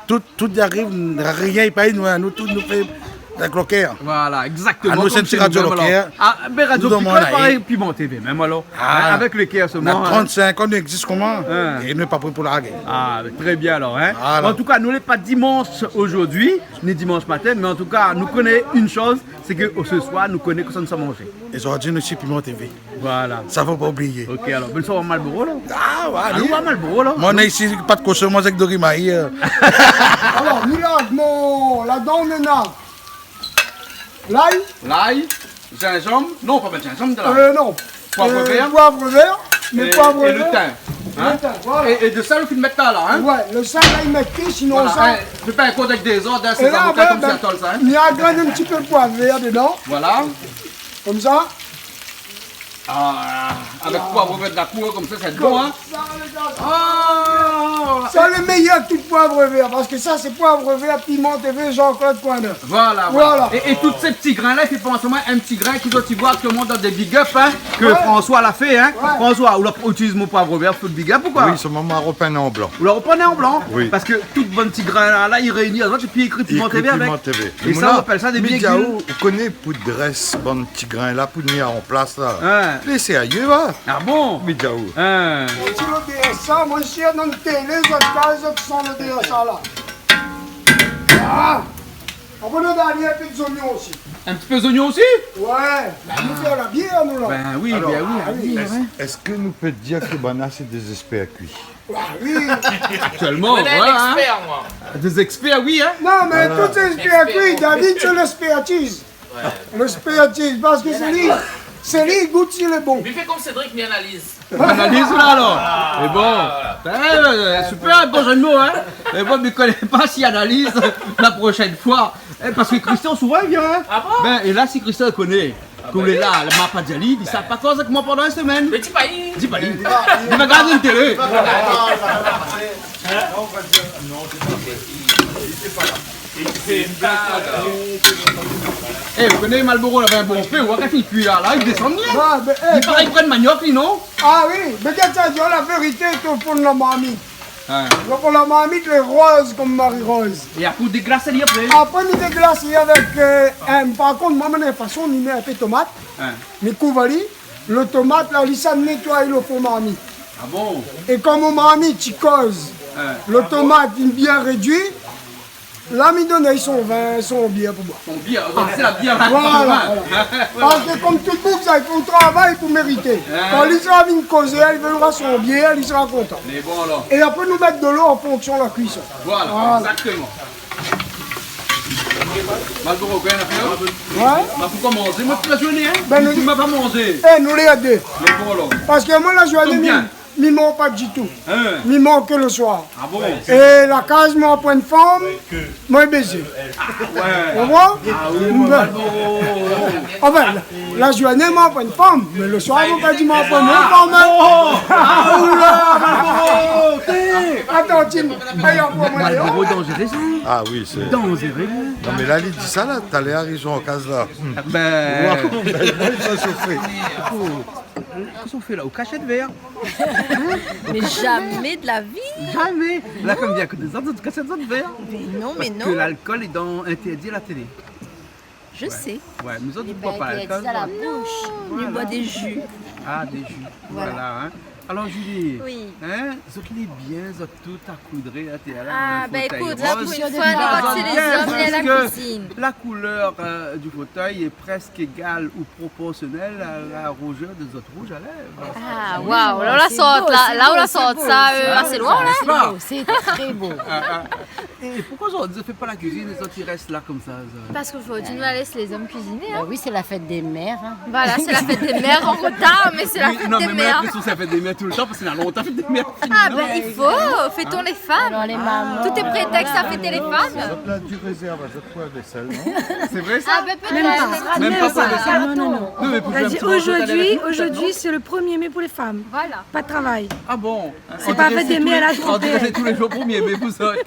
tout, tout i ariv, rien i pèy, nou, nou tout, nou fé avèk le kèr. Voilà, exactement. Anou, sé in ti radio le kèr. Ah, ben, Radio Pikan, parèy, Piment T V mèm alor. Ah. Hein, avèk le kèr solman, hein. Na trant-sink an nou égzis koman, hein, é nou lé pa pré pou largé. Ah, ben, très bien alor, hein. Voilà. An tou ka, nou lé pa dimansh zordi, ni dimansh matin, mé an tou ka, nou koné in shoz, sé ke, oh, se soir, nou koné kosa nou sa manzé. É zordi, nou lé si Piment T V. Voilà. Sa fo pa oublié. Ok, alor, ben, sa ou boir Marlboro la ? Ah, ouais, alé. Alon boir Marlboro la. Moin, isi, pa de koson, moin, sé ke de ri maï, euh. Alor, nou la, mon, ladan, nou néna lay. Lay, zinzanm. Non, pa mèt zinzanm dedan la. Euh, non. Poiv vèr. Euh, poiv vèr, mé é, poiv vèr. É le tin. Hein ? Le tin, voilà. É, é de sèl ou fine mèt la, la, hein ? Ouais, le sèl la, i mèt pi, sinon voilà, sa, hein, fé pa in kou avèk dé zot, hein, é sé la, sa, ben, konm ben, sa, tol sa, hein. Néna in gran ti pé poiv vèr dedan. Voilà. Konmsa. Ah, avèk poiv vèr de la kour, konmsa, sé bon, hein ? Konmsa, lé gars. Ah. Sa lé méyèr ke tout poiv vèr, parske sa, sé Poiv Vèr, Piment T V, Jean-Claude Coindin. Voilà, voilà. Voilà. É, é tout sé ti grin la, i fé pans amoin in ti grin ke zot i voi aktièlman dan dé big up, hein, ke François la fé, hein. Ouais. François, ou la itiliz mon Poiv Vèr pou big up ou koi ? Oui, sé mon, ma ropann an blan. Ou la ropann an blan ? Oui. Parske tout bann ti grin la, la, i réini azot, épi i ékri Piment T V avèk. Piment T V. É sa, nou apèl sa dé big up. Ou koné pou drès bann ti grin la pou ni an plas la. Hein. Lé sérié, va. Ah bon ? Midiaou. Hein. Ou di lo D S A, mon shèr, dan télé, zot i gard, zot i san lo D S A la. Ah. Apré, nou done in pé de zoignon osi. In ti pé zoignon osi ? Ouais, bin nou fé la bièr, nou, la. Bin oui, bin oui, la bièr, hein. Alor, èske nou pé dir ke banna sé dé zéspèr kui ? Ah oui. Aktièlman, voilà, hein. Dé zéspèr, oui, hein. Non, mé tout sé zéspèr kui, David, sé lèspèrtiz. Lèspèrtiz, parske sé li, sé li i gout si lé bon. Mi fé konm Cédric, mi analiz. Analiz la, alor. É bon, é, super, bon jeu de mots, hein. É bon, mi koné pa si analiz la proshèn foi. É, parske Christian souvan i vien, hein. Ah bon ? Bin, é la, si Christian i koné ke ou lé la, la, ma pa di ali, li sa pa koz èk moin pandan in semèn. Mé di pa li. Di pa li. Li va gard in télé. É, ou koné Malboro, lavé in bon fé, ou la fine kui la, la, li désann bien. Ah, mé, é, li paré i pran maniok, li, non ? Ah oui, mé gard sa, di la vérité, tout o fon la marmit. Hein. Donk la marmit lé roz konm Marie-Rose. É apré ou déglas ali apré ? Apré mi déglas ali avèk, euh, in, par kont, moin, mon fason, mi mèt in pé tomat. Hein. Mi kouv ali, lo tomat la, li sa nétoiy lo fon marmit. Ah bon ? É konm mon marmit i koz, hein, lo tomat lé bien rédui, la mi donn ali son vin, son bièr pou boir. Son bièr, donk sé la bièr la. Voilà, voilà. Parske konm tout bouf, sa i fo travay pou mérité. Hein. Kan li sra vni kozé, li bèvra son bièr, li sra kontan. Mé bon, alor. É apré nou mèt dolo an fonksion la kuison. Voilà, voilà, exactement. Malboro, ou koné la fé, hein ? Ouais. Ba, pou komansé, moin, tout la zourné, hein. Bin, nou, ou la pa manzé. É, nou lé a dé. Mé bon, alor. Parske moin, la zourné, mi, mi manz pa ditou. Hein ? Mi manz ke lo soir. Ah bon ? É la kaz, moin pran in fanm, moin i bèz. Ah ouais. Ou konpran ? Ah oui, bin, Malboro. Anfin, la, la zourné, moin pran in fanm, mé lo soir, moin pa di moin pran in fanm, hein. Oh ! Ah, oula, Malboro, té ! Atann, Tim. Ay, ankor moin, Malboro, oh, danzéré, sa. Ah oui, sé danzéré. Non, mé la, li di sa, la, talèr, ariv an kaz, la. Bin. Ouah, bin, li sa shofé. Oh. Kosa ou fé la ? Ou kashèt vèr ? Mé zamé de la vi. Zamé. La, konm bien ke dé zot, zot i kashèt zot vèr. Mé non, mé non. Parske lalkol lé dan, intèrdi a la télé. Je sais. Ouais, mé zot i boir pa lalkol. Interdit à la bouche. Non. Voilà. Ni boir dé ju. Ah, dé ju. Voilà. Voilà, hein. Alor, Julie, hein, zot lé bien, zot tout akoudré, la, té la, dan fotèy roz. Ah, bin, ékout, la, pou in foi, nou va tir lé zom, lé a la kuizine. Parske la koulèr, euh, du fotèy lé prèsk égal ou proporsionèl a la rouzèr de zot rouj a lèv. Ah, waouh, la, la sort, la, la, ou la sort sa, euh, asé loin, la. Sé bo, sé bo, sé bo. Sé tré bo. Ah, ah. É poukosa zot i fé pa la kuizine, zot i rès la konmsa, sa ? Parske zordi nou la lès lé zom kuiziné, hein. Bin oui, sé la fèt dé mèr, hein. Voilà, sé la fèt dé mèr, an rotar, mé sé la fèt dé mèr. Oui, non, mé moin la linprésion sé la fèt dé mèr toultan, parske na lontan fèt dé mèr fini, non ? Ah bin, i fo, fétons les femmes. Alors, les mamans. Tout est prétexte à fêter les femmes. Zot la di rézèrv azot pou la vésèl, non ? Sé vré, sa ? Ah bin, pétèt. Mèm pa pou la vésèl ? Non, non, non. Non, mé pou fé in ti morso, zordi, zordi sé le premier mai pour les femmes. Voilà. Pa de travay. Ah bon ? Sé pa fèt dé mèr, la, on diré sé tou lé jour, on diré sé tou lé jour premié mai pou zot.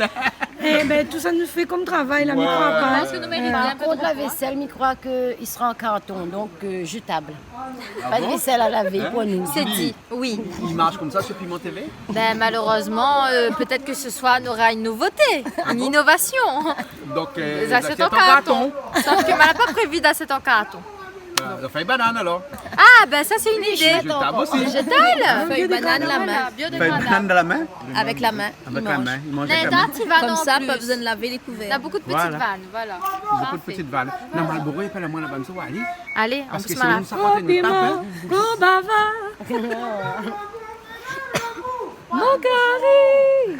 Eh ben, tout sa nou fé konm travay la, mi kroi pa. Parske nou mérit bien. Par kont, la vésèl, mi kroi ke i sra an karton, donk, euh, jetab. Ah bon ? Pa de vésèl a lavé pou nou. Sé di. Oui. I marsh konmsa sur Piment T V ? Ben, malheureusement, euh, peut-être que ce soir, on aura une nouveauté, une innovation. Ah bon ? Donk, euh, zasièt an karton. Sof ke moin la pa prévi zasièt an karton. Ah, fèy banane alor. Ah, ben sa sé in idé. Jetab osi. Jetab. Fèy banane la min. Fèy banane dan la min. Avèk la min. Avèk la min, i manz avèk la min. Néna in ti vann an plis. Konmsa pa bezoin lavé lé kouvèr. Néna bonpé de ti vann, voilà. Bonpé de ti vann. Non, Malboro, apèl amoin laba, mi sava alé. Alé, an plis, sinon sa va fé in tap, hein. Au piment, au bavard. Mon cari.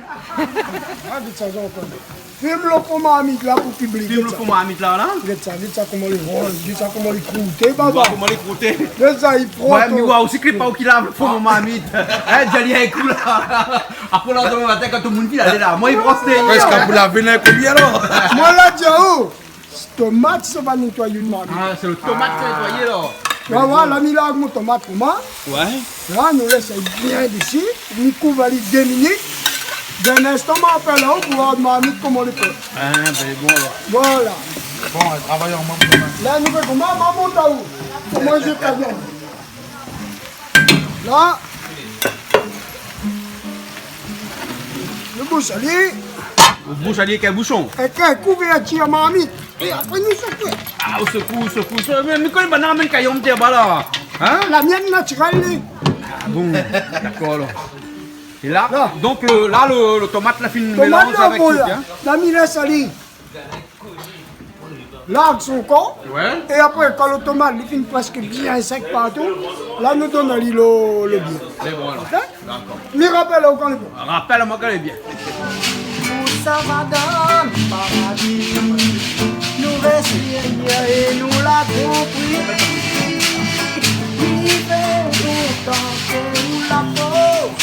Ah, vit sa, Jean-Claude. Film lo fon marmit la pou piblik. Film lo fon marmit la, la. Gèt sa, gèt sa koman li roz, gèt sa koman li krouté, baba. Koman li krouté. Gèt sa, li frot. Ouais, mé ou osi, k'lé pa ou ki lav lo fon marmit. Hein, di ali in kou la. Apré, landomin matin, kan tout moun i lé la, moin i bros dèrièr. Prèsk pou lavé in kou li alor. Moin la di aou, tomat sa va nétoiyé out marmit. Ah, sé lo tomat ki nétoiyé la. Ouais, ouais, la mi lav mon tomat pou moin. Ouais. La, nou lès ali bien desi, nou kouv ali dé minit. Dan in instan, ma apèl aou pou voir marmit koman li fé. Ah, ben bon, alor. Voilà. Bon, travay an mèm tan. La, nou fé koman, ma mont aou. Pou manzé kanyon. La. Nou boush ali. Ou boush ali èk in boushon. Èk in kouvèrtir marmit. É apré nou sékoué. Ah, ou sékou, ou sékou, ou sékou. Mé, mé kan banane la, mèm kayanm té anba la. Hein ? La mienne naturelle, li. Ah bon, dakor alor. É la, donk, lo, la, lo, lo tomat la fine mélanzé avèk tout, hein. Tomat la, voilà. La mi lès ali. Larg son kor. Ouais. É apré, kan lo tomat li fine prèsk bien sèk partou, la nou donn ali lo, lo bièr. Lé bon alor. OK ? Dakor. Mi rapèl aou kan lé bon. Rapèl amoin kan lé bien. Pou savadan paradi, nou rès dèrièr é nou la konpri. Li fé lontan ke nou la fors.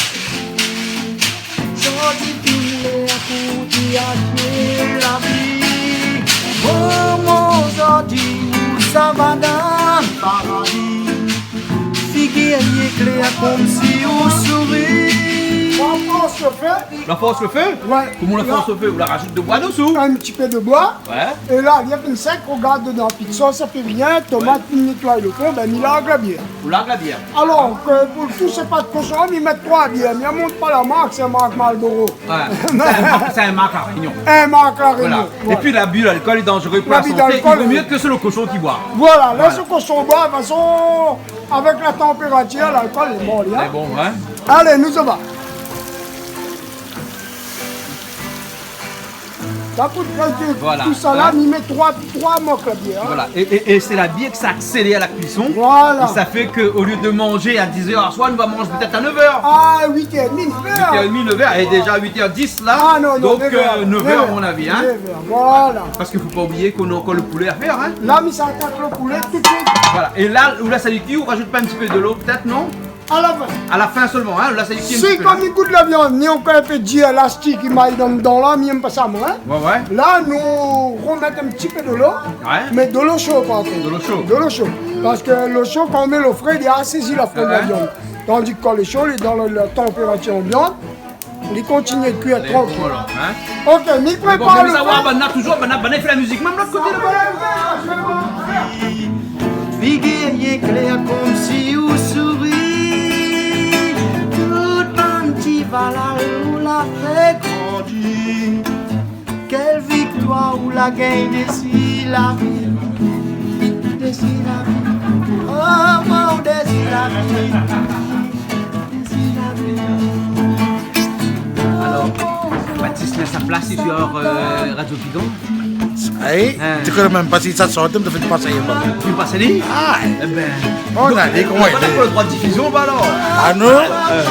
Zordi fine lèr pou di adié la vi. Momon, zordi ou sava dan paradi. Figir i éklèr konmsi ou souri. La fors lo fé. La fors lo fé ? Ouais. Koman la fors lo fé ? Ou la razout de boi desou ? In ti pé de boi. Ouais. É la, li la fine sèk, ou gard dedan, pit sos, sa fé rien, tomat, ou nétoiy lo fon, bin, mi larg la bièr. Ou larg la bièr. Alor, ke pou le kou, sé pa de koshon, mi mèt troi bièr, mi amont pa la mark, sé in mark Marlboro. Ouais. Sé in mark, sé in mark La Rényon. In mark La Rényon, voilà. Épi labi lalkol lé danzéré pou la santé. Labi lalkol, i vo mié ke sé lo koshon ki boi. Voilà, lès lo koshon boir, de tout fason, avèk la tanpératir, lalkol lé mor, hein. Lé bon, hein. Alé, nou sava. Sa kout kalkil, voilà, tout sa la, hein. Mi mèt troi, troi mark la bièr, hein. Voilà. É, é, é sé la bièr ke sa aksélèr la kuison. Voilà. É sa fé ke, o lié de manzé a dizèr aswar, nou va manz pétèt a nèv èr. A, uit èr é dmi, nèv èr. Uit èr é dmi, nèv èr. É déza uit èr dis la. A non, non, nèv èr. Donk, euh, nèv èr, a mon avi, hein. Nèv èr, voilà. Parske fo pa oublié k'nou na ankor lo poulé a fèr, hein. La, mi sa atak lo poulé tout suit. Voilà. É la, ou lès ali kui, ou razout pa in ti pé de lo, pétèt, non ? A la fin. A la fin solman, hein, la, sé li ki... Si, konm li gout la viann, li lé ankor in pé dir, lastik i may dan, dan la, mi èm pa sa, moin, hein. Ouais, ouais. La, nou romèt in ti pé de lo, ouais, mé de lo sho, par kont. De lo sho. De lo sho. Parske lo sho, kan ou mèt lo fré, li asézi la fon de la viann. Ouais, ouais. Tandi ke kan lé sho, li lé dan la, la tanpératir anbiant, li kontinié de kuir trankil. Lé bon, alor, hein. OK, mi prépar lo fé. Mé bon, mé sa va, banna touzour, banna, banna i fé la mizik mèm lot koté laba. Figir i éklèr konmsi ou souri. Tout bann ti valal ou la fé grandi. Kèl viktoir ou la gingn dési la vi. Dési la vi. Oh, oh, dési la vi. Dési la vi. Alor, Batis, lès sa plas si sur, euh, Radio Pigan. Ayi, hein, ou koné mèm pa si sa sort, mi fé pa sa, yé pa. Ou pa sa li ? A. Ébin, on a donk, di koman i lé. Ou na pa lo droi de difizion, ba alor ? A non ? Euh.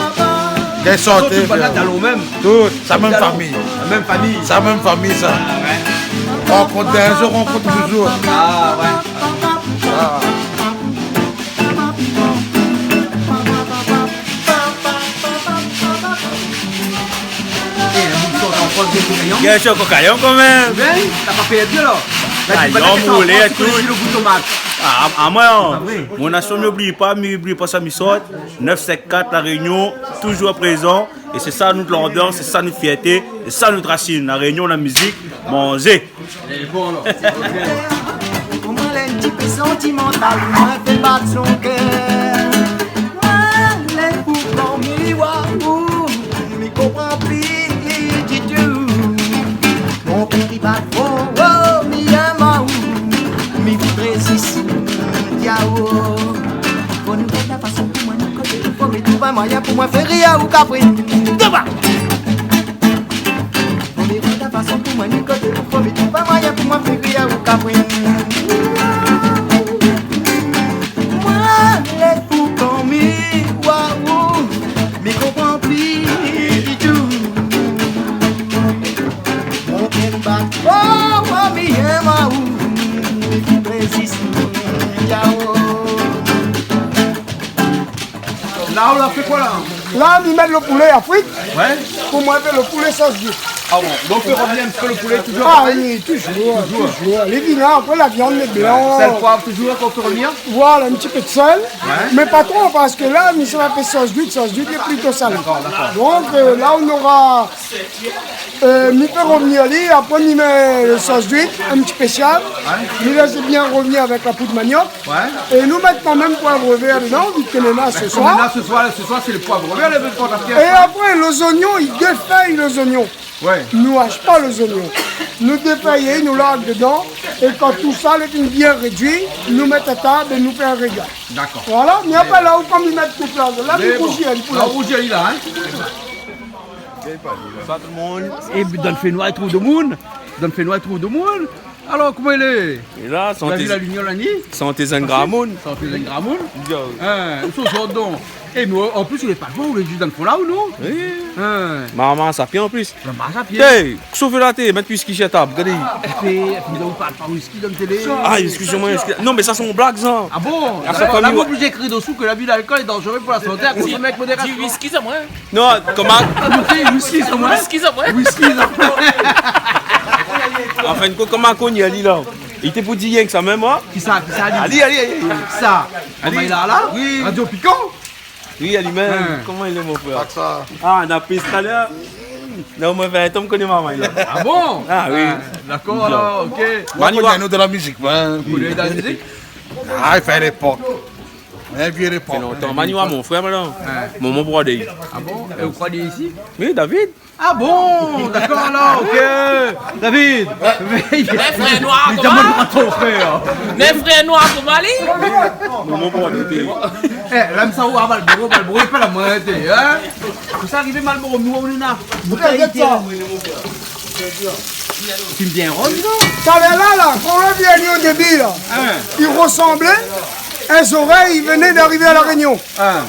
Lé sorti, tout, voilà, bien. Talon mèm. Tout, sa mèm fami. Talon. La mèm fami. Sa mèm fami, sa. A, ouais. Rankont in zour, rankont touzour. A, ouais. A. É, la mouton, t'as encore des boucaillons ? Bien sûr, cocaillon quand même. Ben, t'as pas perdu, alors. Là, tu peux mettre ça en France, tu peux mettre le goût tomate. Ah, ah, moi, hein, mon nation, n'oublie pas, mais oublie pas ça, mi sort. Neuf sept quatre, La Réunion, toujours présent. É sé sa nout landor, sé sa nout fièrté, sé sa nout rasine. La Réunion, la mizik, manzé. Lé bon, alor. Pou moin, lé in ti pé santimantal, moin fé bat son kèr. Moin lé fou kan mi oi aou, mi konpran pi ditou. Mon kèr i bat fo, oh, mi yèm aou, mi voudré zis di aou. Fo nou rod la fason pou moin, nou koté, fo mi trouv in moiyin pou moin fé ri aou, Kaprine. Deba! Fo mi rod la fason pou moin, nou koté, fo mi trouv in moiyin pou moin fé ri aou, Kaprine. Moin lé fou kan mi oi aou, mi konpran pi ditou. Mon kèr i bat, oh, oh, mi yèm aou, mi voudré zis di aou. La, ou la fé koi, la ? La, mi mèt lo poulé a frir. Ouais. Pou moin fé lo poulé sos d'uit. Ah bon, donk ou fé rovnir in ti pé lo poulé, touzour parèy ? Ah oui, touzour, touzour. Lé vinan, apré la viann, lé blan. Ouais. Sèl, poiv, touzour, kan ou fé rovnir ? Voilà, in ti pé de sèl. Ouais. Mé pa tro, parske la, mi sa fé sos d'uit, sos d'uit lé plito salé. Dakor, dakor. Donk, euh, la, ou nora Euh, mi fé rovnir ali, apré mi mèt lo sos d'uit, in ti pé siav, ouais, mi lès bien rovnir avèk la poud maniok. Ouais. É nou mèt kanmèm poiv vèr dedan, vi ke néna sé soir. Mé la, sé soir, sé soir, sé lo poiv vèr, lé bon pou la fièr. É apré, lé zoignon, i défèy lé zoignon. Ouais. Nou ash pa lé zoignon. Nou défèy, nou larg dedan. É kan tout sa lé bien rédui, nou mèt a tab é nou fé in régal. Dakor. Voilà, mé apré la, ou kan mi mèt tout la, la, mi rouzi ali pou la. Rouzi ali la, hein. Bonsoir tout le monde. É donn fé noir, trouv demoun. Donn fé noir, trouv demoun. Alor, koman i lé ? É la, santé, la vi, la limièr, la nuit. Santé zing gramoun. Santé zing gramoun. Yo. Hein, ou sort donk. É, mé an plis, ou lé pa loin, ou lé zis dan lo fon la, ou non ? Oui. Hein. Marmar sa pié an plis. Marmar sa pié. Té, kosa ou fé la, té, mèt whisky si la tab, gardé. Ah, é pi, é pi, ou parl pa whisky dan la télé. Ah, excusez-moi, excusez-, non, mé sa sé mon blag, sa. Ah bon ? Ah, sa, dakor, la, famille, ou lé oblizé kriy dosou ke labi lalkol lé danzéré pou la santé, a konsomé avèk modérasion. Di whisky, sa, moin. Non, koman ? Whisky, whisky, sa, moin. Whisky, sa, moin. An fin d'kont, koman i koné ali la ? Li té pou di rienk sa mèm, hein ? Kisa, kisa, ali ? Ali, ali, ali. Kisa ? Ali. Koman i lé la ? Oui. Radio Pikan ? Oui, ali mèm. Hein. Koman i lé, mon frèr ? Pa ke sa. Ah, na pis talèr. Non, moin, vingt an, mi koné marmay la. Ah bon ? Ah oui. Ah, dakor, alor, ok. Mani, moin, wa- koné anou dan la mizik, moin. Ou koné dan la mizik ? Ah, i fé lépok. In vié lépok. Fé lontan. Mani, wa, mon frèr, mintnan. Hein. Momon Brodé. Ah bon ? É ou kroi li lé isi ? Oui, David. Ah bon, dakor, alor, ok. David. Mé frèr noir, koman ? Mé frèr noir, koman li ? Momon Brodé. Eh, la, mi sa ou, ah, Malboro, Malboro, i pé la moin, té, hein ? Kosa i ariv Malboro, nou, nou na boutèy, té. Ti vien ronn, non ? Talèr la, la, kan la vi ali o débi, la, hein, i rosanblé in zorèy, i vné d'arivé a La Rényon. Hein.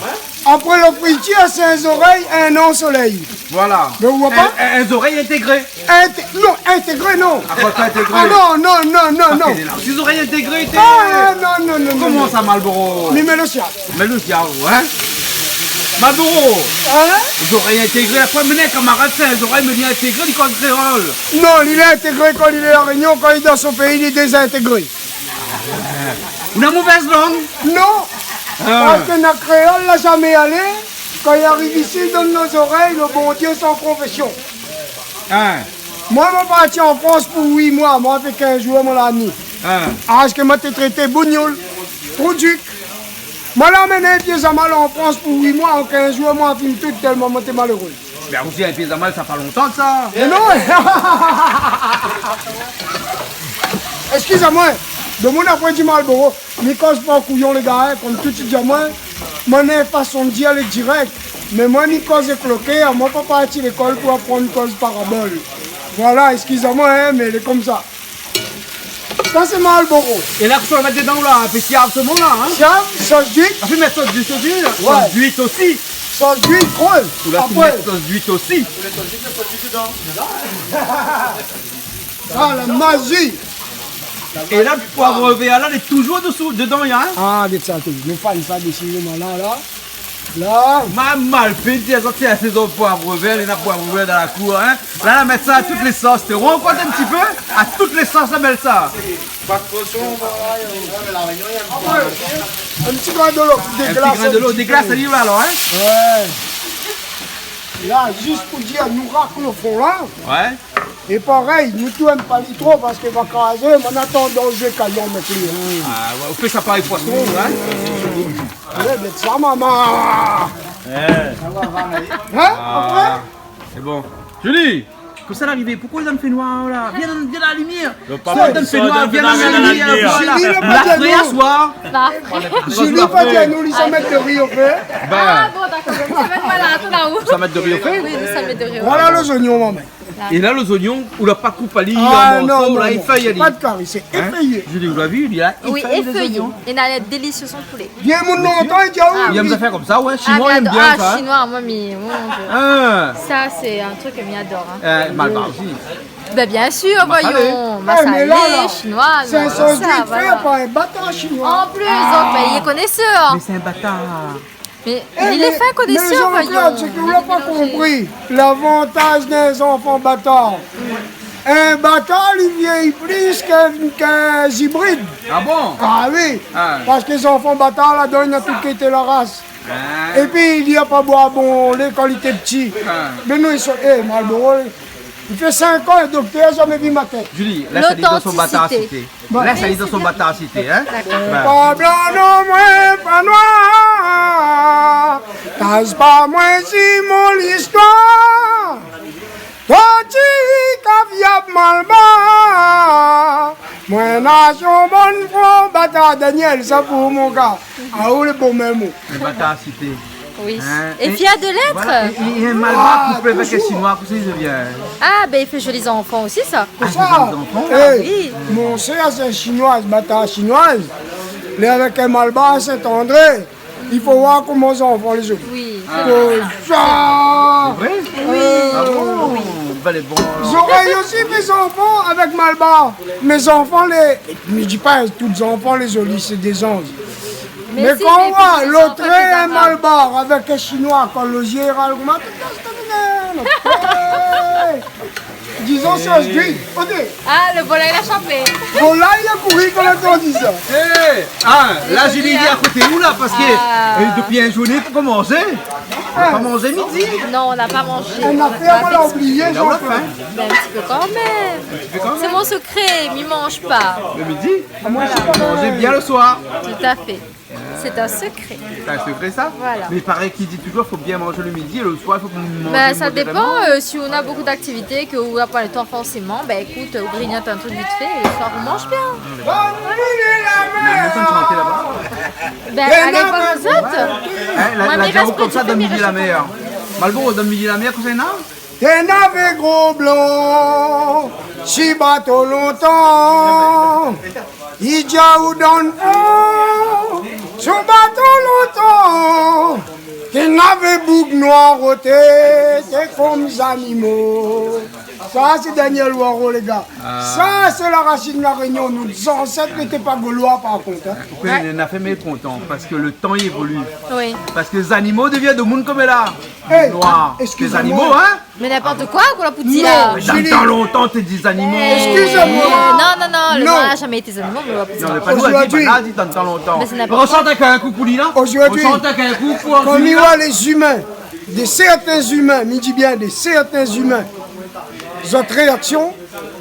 Apré lo fritir, sé in zorèy, in an solèy. Voilà. Mé ou wa pa ? In, in, in zorèy intégré. Inté-, non, intégré, non. Ah, pa intégré. Ah, non, non, non, non, non. Sa fé lé la. Si zorèy intégré, té. Ah, non, non, non, non, non. Koman sa, Malboro ? Mi mèt lo siav. Mèt lo siav, hein ? Malboro. Hein ? Zorèy intégré. Apré, mé kamarad, sé in zorèy, mé li lé intégré, li koz kréol. Non, li lé intégré kan li lé La Rényon, kan li lé dan son péi, li lé dézintégré. Ou na movèz lang ? Non. Ah. Parske na kréol la zamé alé, kan i ariv isi, i donn nout zorèy lo Bondié san konfésion. Ah. Moin, moin parti an Frans pou uit moi, moin la fé kinz zour, moin la ni. Ah. Parske moin té trété bougnoul, troudik. Moin la amenn in pié zamal an Frans pou uit moi, an kinz zour, moin la fini tout, tèlman moin té maléré. Mé ou di in pié zamal, sa pa lontan ke sa. Mé non. Eskiz amoin. Domoun apré di Malboro, mi koz pa kouyon, lé gar, hein, konm tout i di amoin, moin néna in fason dir, lé dirèk. Mé moin, mi koz kloké, moin pa parti lékol pou aprann koz parabol. Voilà, eskiz amoin, hein, mé lé konmsa. Sa sé Malboro. É la, kosa ou mèt dedan la, in pé siav, solman la, hein ? Siav, sos d'uit. Ah, ou mèt sos d'uit osi. Ouais. Sos d'uit osi. Sos d'uit, kré. Ou la, ou mèt sos d'uit osi. Ah, la mazi. É la, poiv vèr la, lé toujour dosou, dedan, hein ? Ah, gèt sa, té. Nou fé sa dési, nou, la, la. La. Ma mal fé, té, sa, sé la sézon poiv vèr, néna poiv vèr dan la kour, hein. La, la mèt sa a tout lé sos, té. Ou rankont in ti pé, a tout lé sos, la mèt sa. Pa de koshon, voilà. Apré, in ti grin dolo, in ti déglas, grin dolo, in ti déglas, pé. Sa i va alor, hein ? Ouais. La, zis pou dir, nou rak lo fon la. Ouais. É parèy, nou tourn pa li tro parske va krazé, moin na tandans zoué kayan mèt li, hein. Ah, ouais, ou fé sa parèy poison, hein ? Ouais, mé sa, momon. Eh. Hein, apré ? Ah, sé bon. Julie, kosa la arivé ? Poukoi la fé noir la ? Vien, vien dan la limièr. Poukoi la fé noir ? Vien dan la limièr, voilà. Julie, la pa di anou. La fré aswar. Julie, pa di anou, li sa mèt do ri o fé. Ah bon, dakor. Donk, sa va èt, voilà, tout la ou. Sa mèt do ri o fé ? Oui, sa mèt do ri o fé. Voilà lé zoignon, momon. É la, lé zoignon, ou la pa koup ali an morso, non, la, non, éfèy ali. Pa de kari, sé éfèyé. Julie, ou la vi, li la éfèy lé zoignon. Oui, éfèyé. É na lèr délisié son poulé. Bien, moun lontan, i di, ah oui. I èm sa fé konmsa, ouais, shinoi, i èm bien sa, hein. Ah, shinoi, moin, mi, mon Dieu. Hein. Sa, sé in trik ke mi ador, hein. Eh, malbar osi. Ben, bien sûr, voyons. Masalé. Eh, mé la, la, shinoi, sé in sos d'uit fé par in batar shinoi. An plis, donk, ben, li lé konésèr. Mé sé in batar. Mé li lé fin konésèr, voyons. Eh, mé, mé Jean-Claude, sé ke ou la pa konpri lavantaz d'in zanfan batar. In batar, li vièy plis k'in, k'in zibrid. Ah bon ? Ah oui. Ah. Parske zanfan batar, ladan, néna tout kalité la ras. Ah. Épi, li la pa boir bon lé kan li té pti. Ah. Mé nou, i sort, eh, Malboro, i fé sink an, doktèr la zamé vi matin. Julie, lès ali dan son batar sité. Bon. Lès ali dan son batar sité, hein. Dakor. Ben. Pa blan, non, moin pa noir. Kaz pa moin si mon listoir. Toti, kaviab, malbar. Moin na son bann fran batar. Daniel, sa pou mon gar. Ah, ou lé bon mèm, ou. Lé batar sité. Oui. Hein ? Et fier de l'être. Voilà. Et, et, et in malbar kouplé avèk in Shinoi, kosa i devien ? Ah, ben, il fait jolis enfants aussi, ça. Ah, i fé zoli zanfan. Ah, oui. Mon sèr, sé in Shinoi, batard Shinoi. Lé avèk in malbar Saint-André. I fo voir koman zanfan lé zoli. Oui. Ah. Kosa ? Sé vré ? Oui. Ah bon ? Oui. Bin, lé bon, alor. Zorèy osi, mé zanfan avèk malbar. Mé zanfan lé, mi di pa tout zanfan lé zoli, sé dé zanz. Mé si, kan ou voi lotré, in malbar avèk in Shinoi, kan lo zié i ral koman, tout la, sé terminé. Dizon, sé ozordi. Oté. Ah, le volaille la chanté. Volaille la kouri kan la antann sa. Eh, ah, la, mi di, a koté ou la, parske, euh, dopi in zourné pou komansé, nou la pa manzé midi. Non, on n'a pas mangé. In afèr, moin la oublié, la ou la fin. Ben, un petit peu quand même. Un petit peu quand même. C'est mon secret, mi manz pa. Le midi ? Ah, moin, mi manz bien le soir. Tout à fait. C'est un secret. C'est un secret, ça ? Voilà. Mais il paraît qu'il dit toujours, faut bien manger le midi et le soir, il faut manger modérément. Ben, ça dépend, euh, si on a beaucoup d'activités, que ou na pa le tan forséman, ben, ékout, ou grignote un truc vite fait, et le soir, on mange bien. Mé atann, chanté laba. Ben, alé voir lé zot. Hein, la, la Diao konmsa, dan midi la mèr. Malboro, dan midi la mèr, kosa néna ? Té navé gro blan si bato lontan. I di aou dan fon, si bato lontan, té navé boug noir oté, té konm zanimo. Sa, sé Danyèl Waro, lé gars. Ah. Sa, sé la rasine La Rényon. Nout zansèt lété pa golois, par kont, hein. Ou koné, na fé mékontan, parske le tan i évolu. Oui. Parske zanimo devien demoun konm la. Hey, noir. Excusez-moi. Sé zanimo, hein ? Mais n'importe quoi, ou la pou di la. Non, Julie. Dan tan lontan, té di zanimo. Excusez-moi. Euh, non, non, non, le noir n'a jamais été zanimo, mé ou la pou di sa. Non, mé pa nou, nou la di, pa nou la di dan tan lontan. Mais c'est n'importe quoi. Rechante in kou pou li la. Aujourd'hui, rechante in kou pou li la. Kan mi voi lé zimin, de certains humains, mi di bien de certains humains, zot réaksion,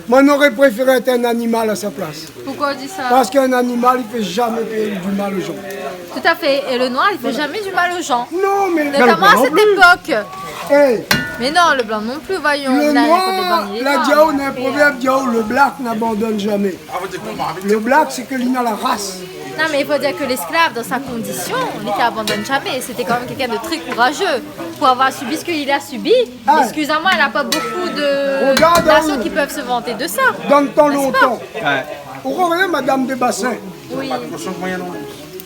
moin noré préféré èt in animal a sa plas. Pourquoi on dit ça ? Parske in animal, i fé zamé du mal aux gens. Tout à fait. Et le noir, il fait jamais du mal aux gens. Non, mé... Notamment à cette époque. Mé le blan non pli. Eh. Mais non, le blanc non plus, voyons. Le noir, la Diao, na in provèrb, Diao, le black n'abandonne jamais. Le black, sé ke li na la ras. Non, mais il faut dire que l'esclave, dans sa condition, li té abandone zamé. C'était quand même quelqu'un de très courageux pour avoir subi ce qu'il a subi. Ah. Excusez-moi, elle n'a pas beaucoup de nations qui peuvent se vanter de ça, n'est-ce pas ? Regard, dan tan lontan. Ouais. Ou koné Madame Desbassins ? Oui.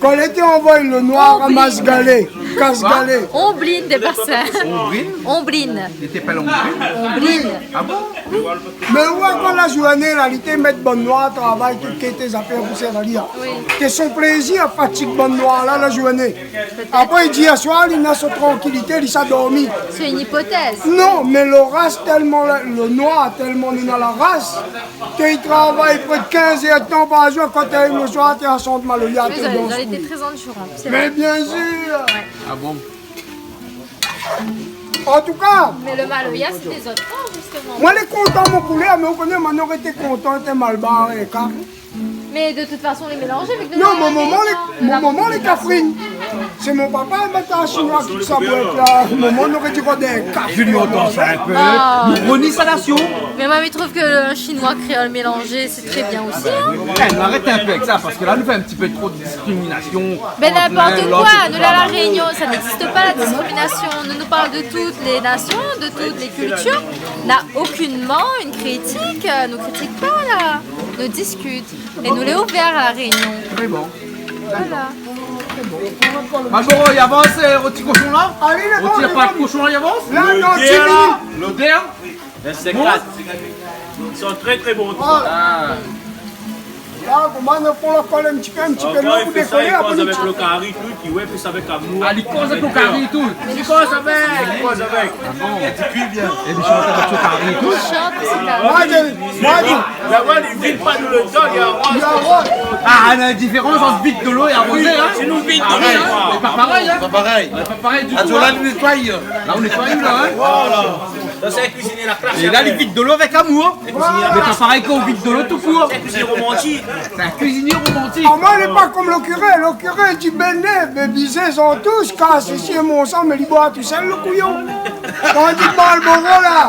Kan lété anvoy le noir ramas galé, kas galé. Ombrine Desbassins. Ombrine ? Ombrine. Lété pa Ombrine ? Ombrine. Ah bon ? Mé ou, kan la zourné la, li té mèt bann noir travay, tout ké té zafèr pou sèrv ali. Oui. Té son plézir, fatig bann noir la, la zourné. Apré, i di, aswar, li na son trankilité, li sa dormi. C'est une hypothèse. Non, mé le ras tèlman, le noir tèlman li na la ras, ke li travay pré de kinz èr d'tan par zour, kan i ariv le soir, té asant maloya, té dans. Oui, ils ont été très endurants, c'est vrai. Mé bien sûr. Ouais. Ah bon ? En tout cas, mais le maloya, c'était zot tan, justement. Moin lé kontan, mon poulé, mé ou koné, moin noré été kontan, té malbar, é ka. Mais de toute façon, on les mélangeait avec de la... Non, mon momon, lé, mon momon, lé kafrine. Sé mon papa, in batard shinoi, tout sa boit la. Momon noré di koi, dé kaf. Julie, on danse un peu. Ah. Ironie sa nation. Mais moi, je trouve que un chinois créole mélangé, c'est très bien aussi, hein. Eh, arèt in pé avèk sa, parske la, nou fé in ti pé tro de diskriminasion ant l'un, l'autre, et cetera. Mais n'importe quoi, nous, là, La Réunion, ça n'existe pas, la discrimination. Nous, nous parlons de toutes les nations, de toutes les cultures. On a aucunement une critique, euh, nous critique pas, là. Nous discutons. É nou lé ouvèr a La Rényon. Très bon. Voilà. Malboro, i avans, euh, o ti koshon la ? Alé, lé bon, lé bon. O ti pa koshon la, i avans ? La, non, lodèr la. Lodèr. Bon. Ils sont très, très bons, en tout cas. Ah. La, koman nou pran la kol in ti pé, in ti pé dolo pou dékolé, apré nou... Avèk le kari, tout, ki, ouais, plis avèk amour. Ah, li koz avèk le kari é tout. Li koz avèk, li koz avèk. Ah bon ? É li shant avèk son kari é tout. Shant, sé ta... Moin, moin, li vid pa nou le dan, li aroz. Ah, na in diférans ant vid dolo é arozé, hein ? Si nou vid dolo, ah ouais, sé pa parèy, hein ? Pa parèy. Sé pa parèy du tout, hein ? La, nou nétoy. La, nou nétoy, la, hein ? Voilà. Sa, sé in kuizinié la klas. É la, li vid dolo avèk amour. Mé pa parèy kan ou vid dolo tou kour. Sé in kuizinié romantik. Sé in kuizinié romantik. Ah, moin, lé pa konm le kiré. Le kiré i di, béné, bé bizé, zan tous, kas isi mon san, mé li boir tousèl, le kouyon. Kan i di Malboro la,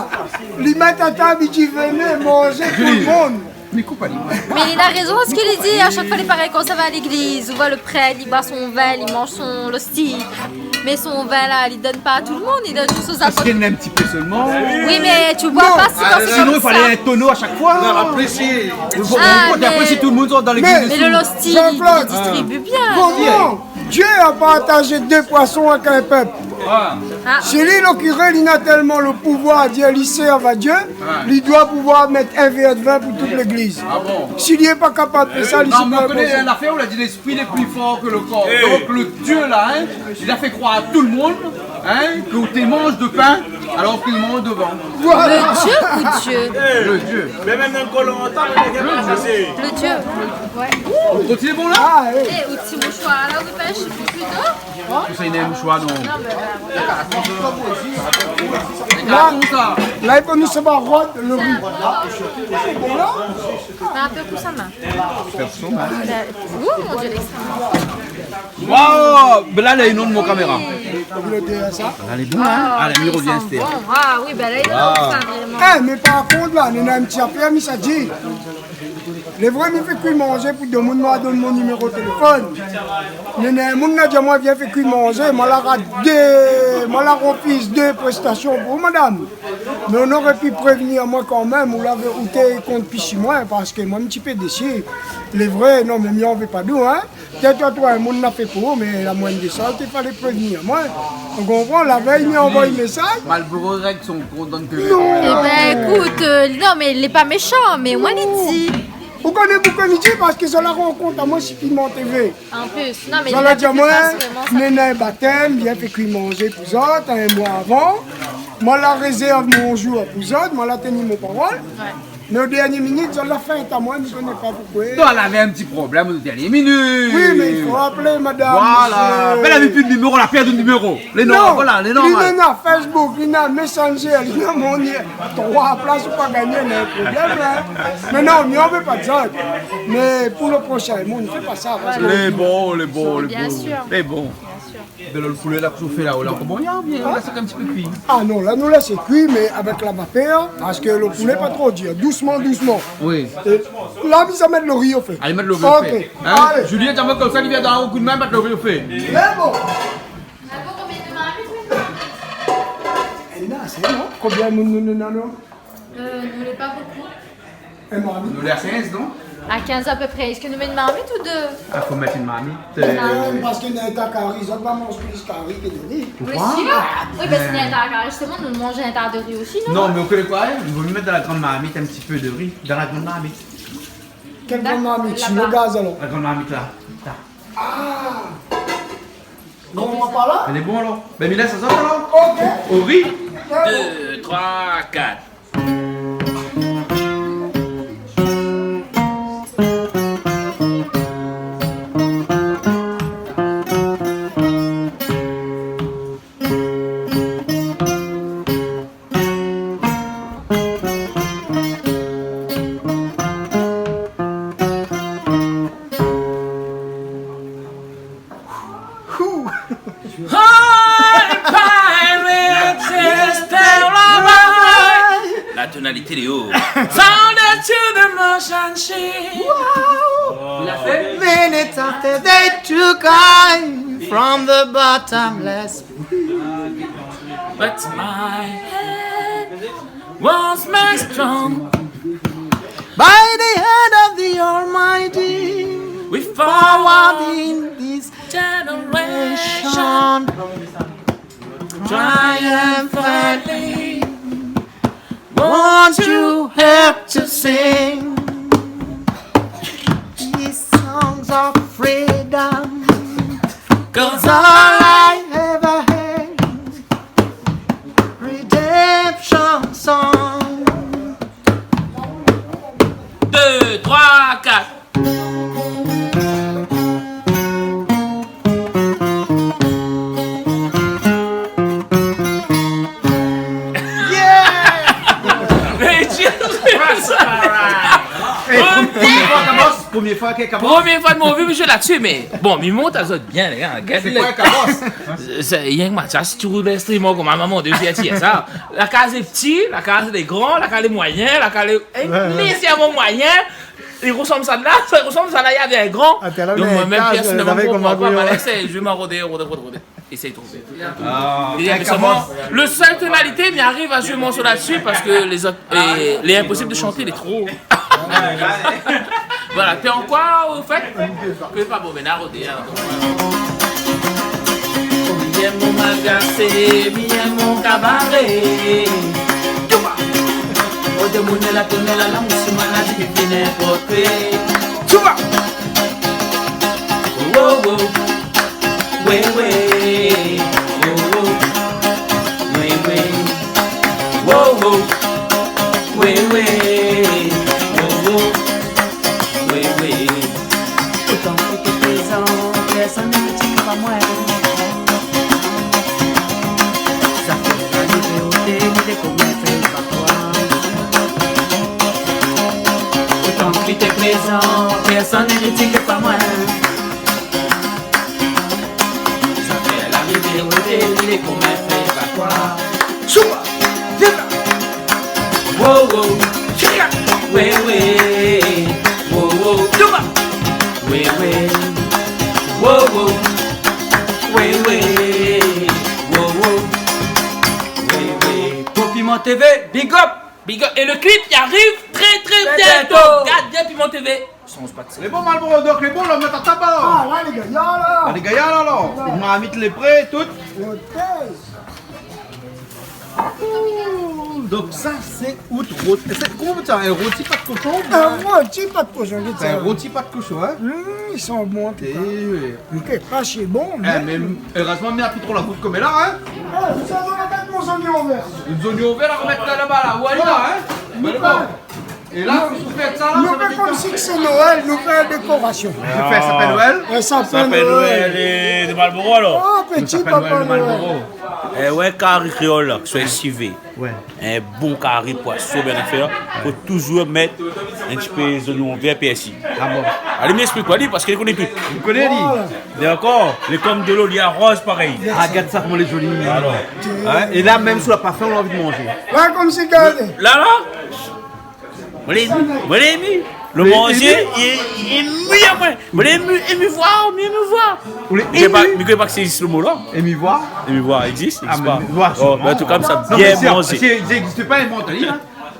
li mèt a tab, i di, venez, mangez tout le monde. Julie, mi koup ali. Mé li na rézon, sak li di, a shak foi lé parèy, kan sa va a légliz, ou voi le prèt, li boir son vin, li manz son losti. Mais son vin là, il donne pas à tout le monde, il donne juste aux apôtres. Parce qu'il y en a un petit peu seulement. Oui, mais tu bois pas si... Ah, sinon, il fallait un tonneau à chaque fois. Non, après, si... Mais bon, après, si tout le monde sort dans l'église... Mais le, l'hostie, il distribue bien. Jean-Claude, comment Dieu a partagé deux poissons avec un peuple ? Ah. Si li, le curé, li na tellement le pouvoir, Dieu, li sert à Dieu, li doit pouvoir mettre un verre de vin pour toute l'église. Ah bon ? Si li est pas capable de faire ça, li... Non, mais on connaît l'affaire où il a dit les L'esprit est plus fort que le corps. Donc le Dieu là, hein, il a fait croire à tout le monde, hein, que tu manges de pain alors qu'il mange de vin. Voilà. Le Dieu ou Dieu ? Le Dieu. Mé mèm dan kolon tan, mé lé gars pa pasé. Le Dieu. Ouais. Ouh, le rôti lé bon la ? Ah oui. Eh, ou ti mouchoir la, ou pèsh, ou pli d'lo ? Ou sa, néna in mouchoir, non ? Non, mé la, voilà. Lé karton sa. Lé karton sa. La, i fo nou sava rod le ri. Sé bon la ? Mé in pé pou sa, mé... Perso, hein. Euh, ouh, mon Dieu, l'extrême. Waouh, ben la, lé in ot mon kaméra. Ou lé dèrièr sa ? Lé bon, hein ? Ah, lé bon. Ah oui, ben la, il est en train de vraiment... Eh, mé par kont la, néna in ti afèr, mi sa di. Lé vré, mi fé kui manzé pou demoun, ma donn mon niméro téléfone. Néna in moun la di amoin, vien fé kui manzé, ma la rat dé, ma la refiz dé prestasion pou madam. Mé ou noré pi prévnir amoin kanmèm, ou lavé, ou té kont pi si moin, parske moin, in ti pé dési. Lé vré, non, mé mi anvé pa d'ou, hein. Pétèt ou, in moun la fé pou ou, mé la moiyin de sa, té falé prévnir amoin. Ou konpran, la vèy, mi anvoy mésaz. Malboro règ son kont dan le téléfone. Non. Eh ben, écoute, euh, non, mé lé pa méshan, mé moin, li di. Ou koné poukosa mi di, parske sa la rankont amoin si Piment TV. An plis, non, mé sa la di amoin, néna in batèm, vien fé kui manzé pou zot, in moi avan. Moin la rézèrv mon zour pou zot, moin la teni mon parol. Ouais. Mé o dèrnié minit, zot la fé in ta moin, mi koné pa poukosa. Donk, lavé in ti problèm o dèrnié minit. Oui, mé i fo apèl madam, mésyé. Voilà. Mé lavé pi de niméro, la pèrd le niméro. Lé normal, voilà, lé normal. Non, li néna Facebook, li néna Messenger, li néna mon... Troi plas ou pa gingné, mé problèm la. Mé non, mi anvé pa d'zot. Mé pou le proshin, moun, fé pa sa, parske... Lé bon, lé bon, lé bon. Bien sûr. Lé bon. Bien sûr. Mé le poulé la, ke ou fé la, ou la, koman i lé, bien, ou lès in ti pé kui. Ah non, la nou lès kui, mé avèk la vapèr, parske le poulé pa tro dir, dousman, dousman. Oui. É la, mi sa mèt le ri o fé. Alé, mèt le ri o fé. Ok. Hein ? Alé. Juliette, avan konmsa, li vien donn in koudmin, mèt le ri o fé. Lé bon. Néna asé, non ? Konbien moun nou néna, non ? Euh, nou lé pa bokou. In marmit. Nou lé a kinz, non ? A kinz a pé pré. Èske nou mèt in marmit ou dé ? Ah, fo mèt in marmit, euh. Non, parske néna in ta kari, zot va manz plis kari ke de ri. Pourquoi ? Mé si, hein. Oui, parske néna in ta kari, justeman, nou manz in ta de ri osi, non ? Non, mé ou koné koi, hein ? I vo mié mèt dan la grann marmit in ti pé de ri. Dan la grann marmit. Kèl grann marmit ? Laba. Sir le gaz, alor. La grann marmit la. La. Ah ! Gran papa la ? Lé bon alor. Ben, mi lès sa sort alor. Ok. O ri. Dé, troi, kat. La tonalité lé o. Sound it to the motion sheet. Wow. Minutes after they took I from the bottomless But my hand was made strong by the hand of the Almighty. We forward in this generation triumphantly. Won't you help to sing these songs of freedom? 'Cause all I ever had, redemption song. Dé, troi, kat. Yeah! Mé ti... Eh, promié foi kabos, promié foi ke kabos. Promié foi de mon vi, mi sui la dsi, mé bon, mi mont azot bien, lé gars. Gard... Sé koi kabos ? Sé, sé rienk Mathias, si ti roul linstriman konm maman de fièr, ti sa. La kaz lé pti, la kaz lé gran, la kaz lé moiyin, la kaz lé, hein, lézèrman moiyin. I resanm sa la, sa i resanm sa la, i avé in gran. Donk moin mèm, pèrsonèlman, mi konpran pa, ma lès, mi sa rod, rod, rod, rod. Éséy trouvé. Ah, mé sèlman, le sèl tonalité, mi ariv a zoué in morso la dsi parske lézot, lé inposib de shanté, lé tro o. Voilà, té an koi, o fèt ? Pé pa bon, mé na rodé, in. Mi yèm mon malgasé, mi yèm mon kabaré. Touba ! O demoun la tonèl la, la mousi maladi, mi fine pwopé. Touba ! Oh, oh. Wé, wé. Oh, oh. Wé, wé. Oh, oh. Wé, wé. Oh, oh. Wé, wé. Otan ke ou té prézan, pèrsone i di pa moin. Sa fé la livé oté, mi lé koman fé pa toi. Otan ke ou té prézan, pèrsone i di pa moin. Zafèr la rivé oté, lé koman fé pa koi. Choua, vien la. Wo, wo, chika. Wé, wé. Wo, wo, touba. Wé, wé. Wo, wo. Wé, wé. Wo, wo. Wé, wé. Pou Piment TV, big up. Big up. É le clip i ariv trè, trè bientô. Trè bientô. Gard bien Piment TV. Sanz pa de sèn. Lé bon, Malboro, donk lé bon, la, mèt a taba la. Ah, la, lé gayar, la. La, lé gayar, la, la. Ouais. Marmit lé pré, tout. Ok. Ouh, donk sa, sé out roti. Sé, koman i apèl sa ? In roti pat koshon, oubien ? In roti pat koshon, sé in roti pat koshon, in ? Mm, i san bon, an tou ka. É oui. Mé ké pa si bon, mé, mé érèzman, mi la pi tro la gout koméla, in ? Ah, sa, sa va mèt mon zoignon vèr. Zoignon vèr, la, mèt la laba, la. Ou alé la, in ? Mé bon. É la, nou fé sa, la, nou fé konmsi ke sé Noèl, nou fé dékorasion. Ou fé sapin Noèl ? In sapin Noèl. Sapin Noèl é de Malboro, alor. Oh, ti sapin Noèl de Malboro. É ouais, kari kréol la, ke soi sivé. Ouais. In bon kari poison, bien fé, fo touzour mèt in ti pé zoignon vèr, pèrsi. Ah bon ? Alé, mi èksplik aou, li, parske li koné tout. Li koné, li. Voilà. Dakor ? Lé konm dolo, li aroz parèy. Ah, gard sa, koman lé zoli. Alor. In ? É la, mèm si ou la pa fin, ou la anvi manzé. Ouais, konmsi, gard. La, la. Moin lé émi, moin lé émi. Lo manzé, émi ? Li lé émi amoin. Moin lé émi, émouvoir, mi émouvoir. Ou lé émi ? Mi koné pa, mi koné pa ke sé zis lo mo la. Émouvoir ? Émouvoir i égzis, i égzis pa. Ah, mé émouvoir, sirman. Oh, mé an tou ka, sa bien manzé. Non, mé si, si, si i égzis pa, invant ali, in.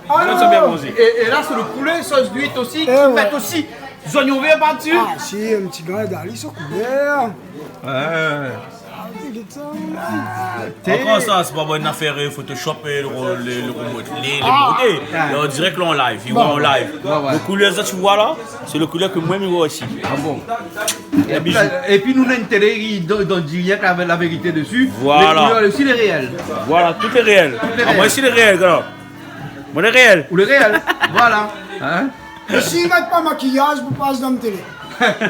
Ah, non, sa bien manzé. É, é la, sé lo poulé, sos d'uit osi, ki mèt osi zoignon vèr par dsi. Ah, si, in ti grin d'ali, so koulèr. Ouais. Ah, té. Ankor sa, sé pa bon, in afèr, euh, Photoshop, euh, lo, lo, lo, lo, lé, lé monté. Ah. Lé an dirèk, la, an live. I voi an live. Ouais, ouais. Lo koulèr sa, ou voi la, sé lo koulèr ke moin, mi voi osi. Ah bon ? É pi, épi nou, na in télé, i don, i di rienk la, la vérité dési. Voilà. Lé koulèr osi, lé réèl. Voilà, tout lé réèl. Tout lé réèl. Ah, moin osi lé réèl, alor. Moin lé réèl. Ou lé réèl. Voilà. In ? É si i mèt pa makiyaz pou pas dan télé.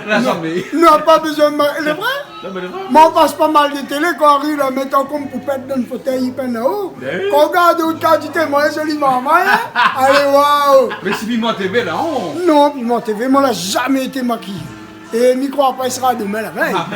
La, non, zamé. Non, pa bézoin ma-, lé vré ? Non, mé lé vré. Moin, ou pas pa mal de télé, kan i ariv la, mèt aou konm poupèt dan fotèy, i pèn aou. Bin oui. Kan ou gard out kalité, moin, zoli marmay, in ? Alé, waouh. Mé si Piment TV la, on. Non, Piment TV, moin la zamé été makiyé. É mi kroi pa i sra domin la vèy. Ah,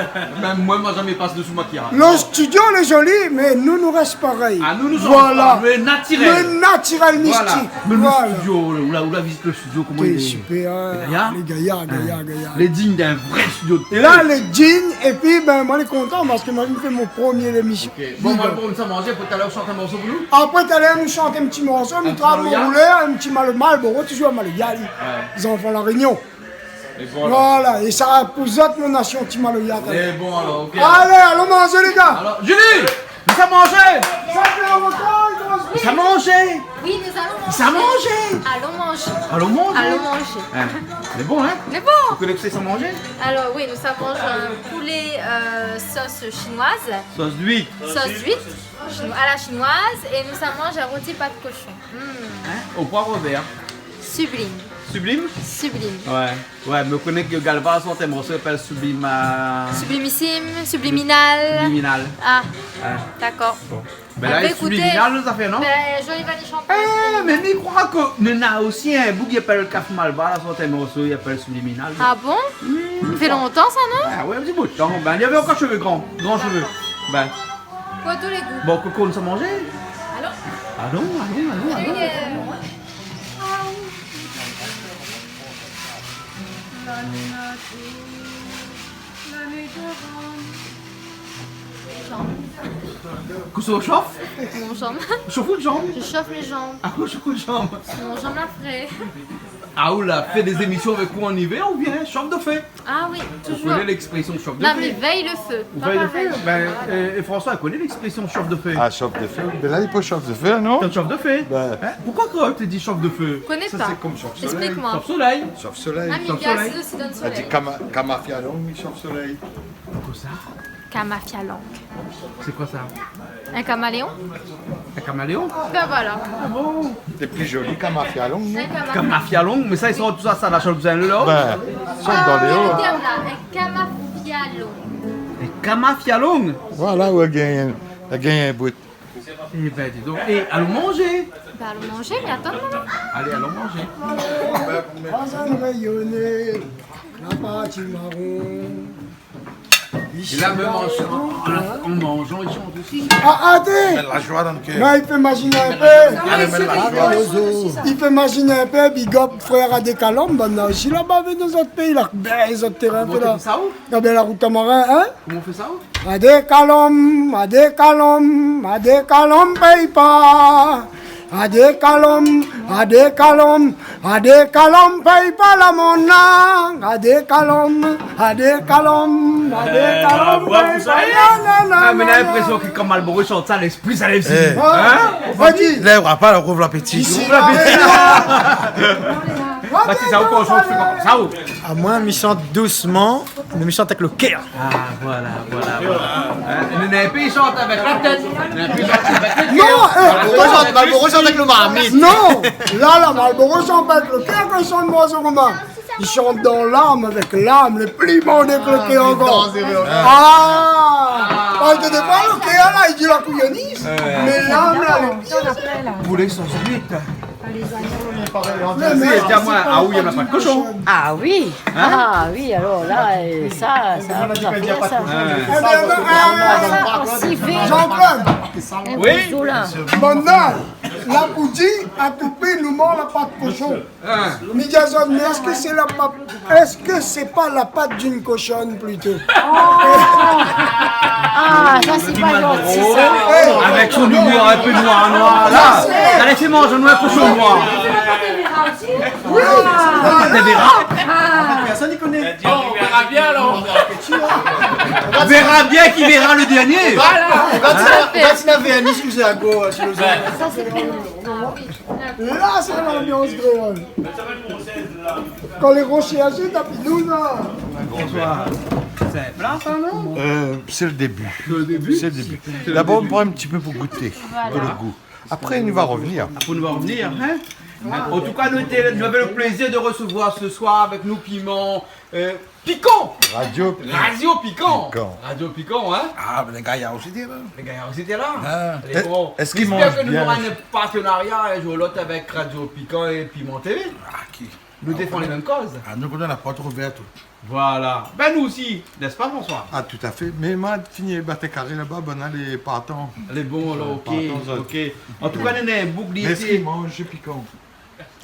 mèm moin, moin zamé pas désou makiyaz. Lo studio lé zoli, mé nou, nou rès parèy. Ah, nou, nou, voilà. Lé natirèl. Lé natirèl, voilà. Mistik. Mé lo studio, ou la, ou la vizit lo studio, koman i lé ? Lé super, in. Lé gayar ? Lé gayar, gayar, gayar. Lé dign d'in vré studio de télé. É la, lé dign, épi, bin, moin lé kontan parske moin la fé mon promié émision. Ok. Bon, big up. Bon, nou sa manzé, pou talèr ou shant in morso pou nou ? Apré talèr, nou shant in ti morso, nou trap mon roulèr, in ti Mal-, Malboro, touzour Malboro. Ouais. Zanfan La Rényon. É bon, alor. Voilà, é sa pou zot, mon nasion, ti maloya, talèr. É bon, alor, ok. Alé, alon manzé, lé gars. Alor, Julie, nou sa manzé. Sa fé lontan, i komans bien. Nou sa manzé. Oui, nous allons manger. Nou sa manzé. Allons manger. Alon manzé. Allons manger. In, lé bon, in ? Lé bon. Ou koné kosa i sa manzé ? Alors, oui, nous, ça mange un poulet, euh, sauce chinoise. Sauce d'huître. Sauce d'huître, chino-, à la chinoise. Et nous, ça mange un rôti pas de cochon. Mm. In ? O poiv vèr. Sublime. Sublime ? Sublime. Ouais. Ouais, mé ou koné ke Galva la sort in morso i apèl Sublima-, Sublimissime, subliminal. Subliminal. Ah, ouais. D'accord. Bon. Bin la, écoutez, subliminal, nou sa fé, non ? Bin, Johnny Vanille Champagne. Eh, mé mi kroi ke néna osi in boug i apèl Kaf Malbar la sort in morso i apèl Subliminal. Ah bon ? Oui, mi kroi. Sa fé lontan sa, non ? Ah ouais, in ti bout tan. Bin, li lavé ankor shové gran, gran shové. D'accord. Bin. Pour tous les goûts. Bon, Coco, nou sa manzé ? Alon. Alon, alon, alon, alon. Lané natif, lané dovan. Kosa ou shof ? Mon janm. Shof out janm ? Je chauffe mes jambes. Ah, ou shof out janm. Mon janm la fré. Ah, ou la fé dé zémisyon avèk ou an ivèr oubien shof do fé ? Ah oui, ou koné léksprésyon shof do fé ? Non, mais veille le feu, pas pareil. Ou veille le feu ? Ben, euh, é François, ou koné léksprésyon shof do fé ? Ah, shof do fé. Ben la, li pé shof do fé, non ? Shof do fé. Ben. Hein ? Pourquoi, kan ou di shof do fé ? Koné pa. Sa sé konm shof solèy. Explique-moi. Shof solèy. Shof solèy. Ah, mi gaz osi dan solèy. Kama-, kamafyalong, shof solèy. Kosa ? Kamafyalong. C'est quoi ça ? Un caméléon ? Un caméléon ? Ben voilà. Ah bon ? Sé pli zoli, kamafyalong, non ? Un caméléon. Kamafyalong, mé sa, i sort tout sa, sa la shoz, la. Ben, sort dan lé o. Ah, le terme là, un kamafyalong. Un kamafyalong ? Voilà, ou la gingn, ou la gingn in bout. Eh ben, dis donc. Eh, alon manzé. Ben, alon manzé, mé atann, maman. Alé, alon manzé. Dans un rayonné, la partie marron. É la, mèm an, an, an manzan, i shant osi. Ah, atann. Mèt la zoi dan le kèr. Non, i fé mazine in pé. Alé, mèt la zoi. I fé mazine in pé, big up, frèr Adé Kalom, banna osi laba, vien dan zot péi la, ben, zot térin, koman fé la. Ou fé sa, ou ? Ah ben, la rout Tamarin, hein ? Koman ou fé sa, ou ? Adé Kalom, Adé Kalom, Adé Kalom pèy pa. Adé Kalom, Adé Kalom, Adé Kalom pèy pa la mona. Adé Kalom, Adé Kalom, Adé Kalom pèy pa la mona. Eh, bravo, sa y est. Ah, mé na linprésion ke kan Malboro i shant sa, léspri sa lèv isi. Eh. Hein ? Ou va di. Lèv pa, ou rouv lapéti. Isi. Rouv lapéti. Bah, sé sa, ou konm sa, ou fé konm sa, ou. Ah, moin, mi shant dousman, mé mi shant avèk le kèr. Ah, voilà, voilà, voilà. Hein, néna in pé i shant avèk la tèt, néna in pé i shant avèk le kèr. Non, eh, voilà, Malboro i shant avèk le marmit. Non, la, la, Malboro i shant avèk le kèr kan i shant Moizo Roman. I shant dan lam, avèk lam, le pli bon dé kèr ankor. Ah, danzéré, ouais. Ah, parske défoi, le kèr la, i di la kouyonis, mé lam la, lé bien. Poulé sos uit. Mé, mé, di amoin, ah oui, na pa de koshon. Ah oui. Hein ? Ah oui, alor la, euh, sa, sa, sa, sa. Hein. Eh ben, non, euh, Jean-Claude. Oui. Banna la pou di, a tout pri, nou manz la pat koshon. Hein. Mi di azot, mé èske sé la pat, èske sé pa la pat d'une cochonne plutôt ? Ah, sa sé pa zanti, sa. Avèk son imir in pé noir, noir, la. Sa lé fé manz noir pou son noir. Oui. Té vèra. Pèrsone i koné. Bon, on verra bien, alors. On verra bien qui verra le dernier. Voilà. Kan ou la, kan ou la vèrni, eskizé, a gosh, si le zon. Sa sé bon. Ah oui. La, sé lanbians kréol. Kan lé roshé azé, tapi nou, la. François, sé in pla, sa, non ? Euh, sé le début. Sé le début ? Sé le début. Dabor, nou pran in ti pé pou gouté, pou le gou. Voilà. Apré, nou va revnir. Apré, nou va revnir, hein ? An tou ka, nou té, nou avé le plézir de resevoir se soir avèk nou Piman, euh, Pikan. Radio Pi-, Radio Pikan. Pikan. Radio Pikan, hein ? Ah, mé lé gayar osi té la. Lé gayar osi té la. Ah. Lé bon. Èske i manz bien ? J'espère que nous aurons un partenariat un jour ou l'autre avec Radio Pikan et Piman T V. Ah, ki... Nou défann lé mèm koz. Ah, nou, nou na la port ouvèr. Voilà. Ben, nou osi, n'est-ce pas, François ? Ah, tout à fait. Mé ma fini bat karé laba, banna lé partan. Lé bon, alor, OK, partan, sa. OK. An tou ka, néna in boug, li... Mé èske i manz pikan ?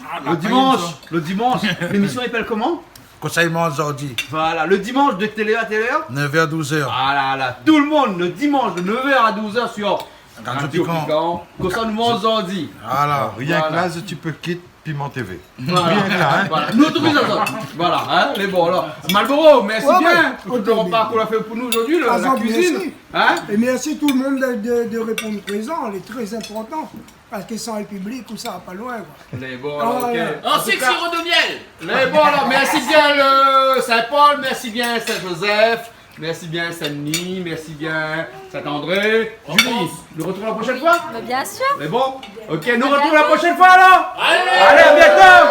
Ah, le dimanche, le dimanche, l'émission s'appelle comment ? Kosa i manz zordi. Voilà, le dimanche de telle heure à telle heure ? Neuf heures, douze heures. Ah là là, tout le monde, le dimanche de neuf heures à douze heures sur Radio Pikan. Kosa nou manz zordi. Voilà, rienk la, si ti pé kit Piman T V. Voilà. Rienk la, hein. Voilà. Nou trouv sa, sa. Voilà, hein, lé bon, alor. Malboro, mèrsi bien pou tout le repa k'ou la fé pou nou zordi, la, la kuizine. Mèrsi. Hein ? É mèrsi tout le monde de, de, de réponn prézan, lé trè inportan. Parske san le piblik, ou sava pa loin, koi. Lé bon, alor, OK. An tou ka, siro de miel. Lé bon, alor, mèrsi bien le Saint-Paul, mèrsi bien Saint-Joseph, mèrsi bien Saint-Denis, mèrsi bien Saint-André. Julie, nou retrouv la proshèn foi ? Mé bien sir. Lé bon. OK, nou retrouv la proshèn foi, alor. Allez, à bientôt.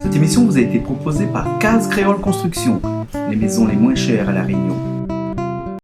Cette émission vous a été proposée par Case Créole Construction, les maisons les moins chères à La Réunion.